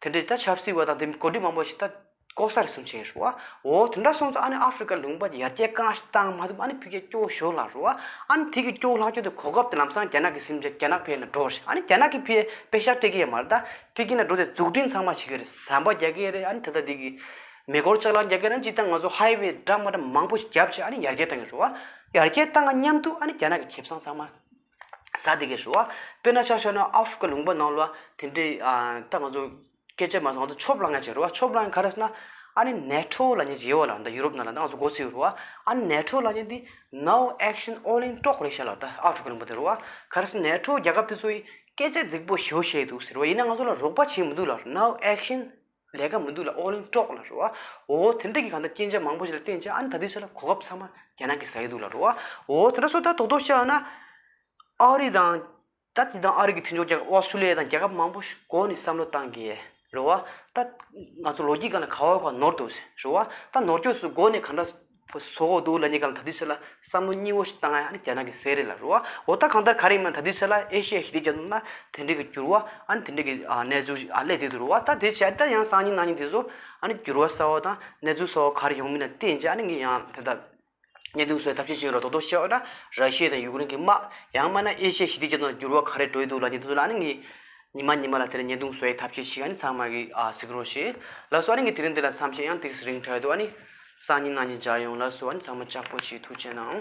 དེ་འདྲའི་ད་ཆབ་སྲིད་པ་དང་དེ་གོ་སྒྲིག་མང་པོ་ཞིག་ད་ལྐོག་ཟ་རེ་ཟུང་བྱས་རེད་བ། འོ་དེ་འདྲ་སོང་ཙང་ཨ་ནི་ཨ་ཧྥི་རི་ཀ་ལུང་པ་ཡར་རྒྱས་གང་ཞིག་བཏང་མ་ཐུབ་ཨ་ནི་ཕ་གི་སྐྱོ་ཤོར་ལ་རེད་བ། ཨ་ནི་དེ་གི་སྐྱོ་ལྷག་རྒྱུ་དེ་གོ་སྐབས་དེ་ལམ་སང་རྒྱ་ནག་གི་སེམས་ཅན་རྒྱ་ནག་ཕའི་ནང་འགྲོ་རེད། ཨ་ནི་རྒྱ་ནག་གི་ཕའི་པེ་ཤག་སྤྲད་གི་ཡོད་མ་རེད། ད་ཕ་གི་ནང་འགྲོ་དེ་འཛུགས་སྐྲུན་ཚང་མ་བྱེད་གི་རེད། ཟམ་པ་རྒྱག་གི་རེད། ཨ་ནི་ད་ལྟ་དེ་གི་མེ་འཁོར་ལྕགས་ལམ་རྒྱག་གི་རེད། ཅི་ལྟར་ང་ཚོ་ཧའི་ཝེ་འདྲ་མ་འདྲ་མང་པོ་ཞིག་བརྒྱབ་བྱས་ཨ་ནི་ཡར་རྒྱས་བཏང་གི་རེད་བ། ཡར་རྒྱས་བཏང་ག་མཉམ་དུ་ཨ་ནི་རྒྱ་ནག་གི་ཁེ་བཟང་ཚང་མ་ཟ་བསྡད་ཀྱི་རེད་བ། དཔེར་ན་ཆ་བཞག་ན་ཨ་ཧྥི་རི་ཀ་ལུང་པ་ནང་ལ་དེ་འདྲའི་ཨ་ད་ང་ཚོ་སྐད་ཆ་མ་སོང་ང་ཚོ་ཆོབ་ལངས་ཡ་ཅིག་རེད་བ། ཆོབ་ལངས་ཡ་ག་རེ་ཟེར་ན་ཨ་ནི་ནེ་ཊོ་ལབ་མཁན་ཅིག་ཡོད་བ་ལ་ད་ཡུ་རོབ་ནང་ལ་ད་ང་ཚོ་མགོ་ཚོས་ཡོད་རེད་བ། ཨ་ནི་ནེ་ཊོ་ལབ་མཁན་འདི་No Action All In Talk རེད་ཤག་ལ་ད་ཨ་ཧྥི་རི་ཀ་ལུང་པ་དེ་རེད་བ། ག་རེ་ཟེར་ནེ་ཊོ་རྒྱལ་ཁབ་དེ་ཚོ་ཡིས་སྐད་ཆ་རྫིག་པོ་ཞེ་པོ་བཤད་འདུག་ཟེར་བ་ཡིན་ན་ང་ཚོ་ལ་རོགས་པ་བྱེད་མི་འདུག་ལ། No Action ལས་ཀ་མི་འདུག་ལ། All In Talk ལ་རེད་བ། འོ་དེ་འདྲ་གི་གང་ལྟར་རྐྱེན་ཆ་མང་པོ་ཞིག་ལ་བརྟེན་བྱས་ཨ་ནི་ད་ལྟའི་ཆ་ལ་གོ་སྐབས་ཚང་མ་རྒྱ་ནག་གིས་ཟ་ཡི་འདུག་ལ་རེད་བ། འོ་དེ་འདྲ་སོང་ད་རྡོག་རྡོག་བཤད་ན་ཨ་རི་དང་ད་དེ་དང་ཨ་རི་གི་མཐུན་ཕྱོགས་རྒྱལ་ཁབ་ཨོ་སི་ཀྲུ་ལི་ཡ་དང་རྒྱལ་ཁབ་མང་པོ་ཞིག་འགོ་ནས་བསམ་བློ་བཏང་གི་རེད་བ། ད་ང་ཚོ་ལོ་རྒྱུས་སྒང་ལ་ག་བ་ག་ནོར་འདུག་རེད་བ། ད་ནོར་སྐྱོན་སུ་འགོ་ནས་ག་འདྲ་བཟོ་དགོས་འདུག་ལབ་མཁན་སྒང་ལ་ད་ལྟའི་ཆ་ལ་བསམ་བློ་སྙིང་བོ་ཞིག་བཏང་ཡ་ཨ་ནི་རྒྱ་ནག་གིས་ཟེར་རེད་ལ་རེད་བ། འོ་ད་གང་ལྟར་ག་རེ་ཡིན་མིན་ད་ལྟའི་ཆ་ལ་ཨེ་ཤི་ཡ་ཞི་བདེ་རྒྱ་མཚོ་ནང་དེ་འདྲའི་གི་འགྱུར་བ་ཨ་ནི་དེ་འདྲའི་གི་ཨ་གནས་ཚུལ་ཞིག་ཨ་སླེབས་བསྡད་འདུག་རེད་བ། ད་དེ་བྱས་ད་ཡང་སང་ཉིན་གནངས་ཉིན་དེ་ཚོ་ཨ་ནི་འགྱུར་བ་གསར་བ་དང་གནས་ཚུལ་གསར་བ་ག་རེ་ཡོང་མིན་ལ་བརྟེན་བྱས་ཨ་ནི་ངས་ཡང་དེ་ལྟར་བརྙན་ཐུང་བཟོ་བའི་ཐབས་ཤེས་བྱེད་ཀྱི་ཡོད་རེད། རྡོག་རྡོག་བཤད་པ་ན་ར་ཤི་ཡ་དང་ཡུཀ་རེན་གྱི་དམག་ཡང་མིན་ན་ཨེ་ཤི་ཡ་ཞི་བདེ་རྒྱ་མཚོ་ནང་འགྱུར་བ་ག་རེ་འགྲོ་ཡི་འདུག་ལབ་མཁན་དེ་ཚོ་ལ་ཨ་ནི་ངས་ཉི་མ་ཉི་མ་ལ་དེ་ལ་བརྙན་ཐུང་བཟོ་བའི་ཐབས་ཤེས་བྱེད་ཀྱི་ཨ་ནི་ཚང་མ་གིས་ཨ་གཟིགས་རོགས་བྱེད་ལགས་སོ། ཨ་ནི་ངས་དེ་རིང་འདི་ལ་མཚམས་བཞག་ཡང་ཏོག་ཙམ་རིང་དྲགས་འདུག་ཨ་ནི་སང་ཉིན་གནངས་ཉིན་མཇལ་ཡོང་ལགས་སོ། ཨ་ནི་ཚང་མ་ལྕགས་པོ་བྱེད། ཐུགས་རྗེ་གནང་།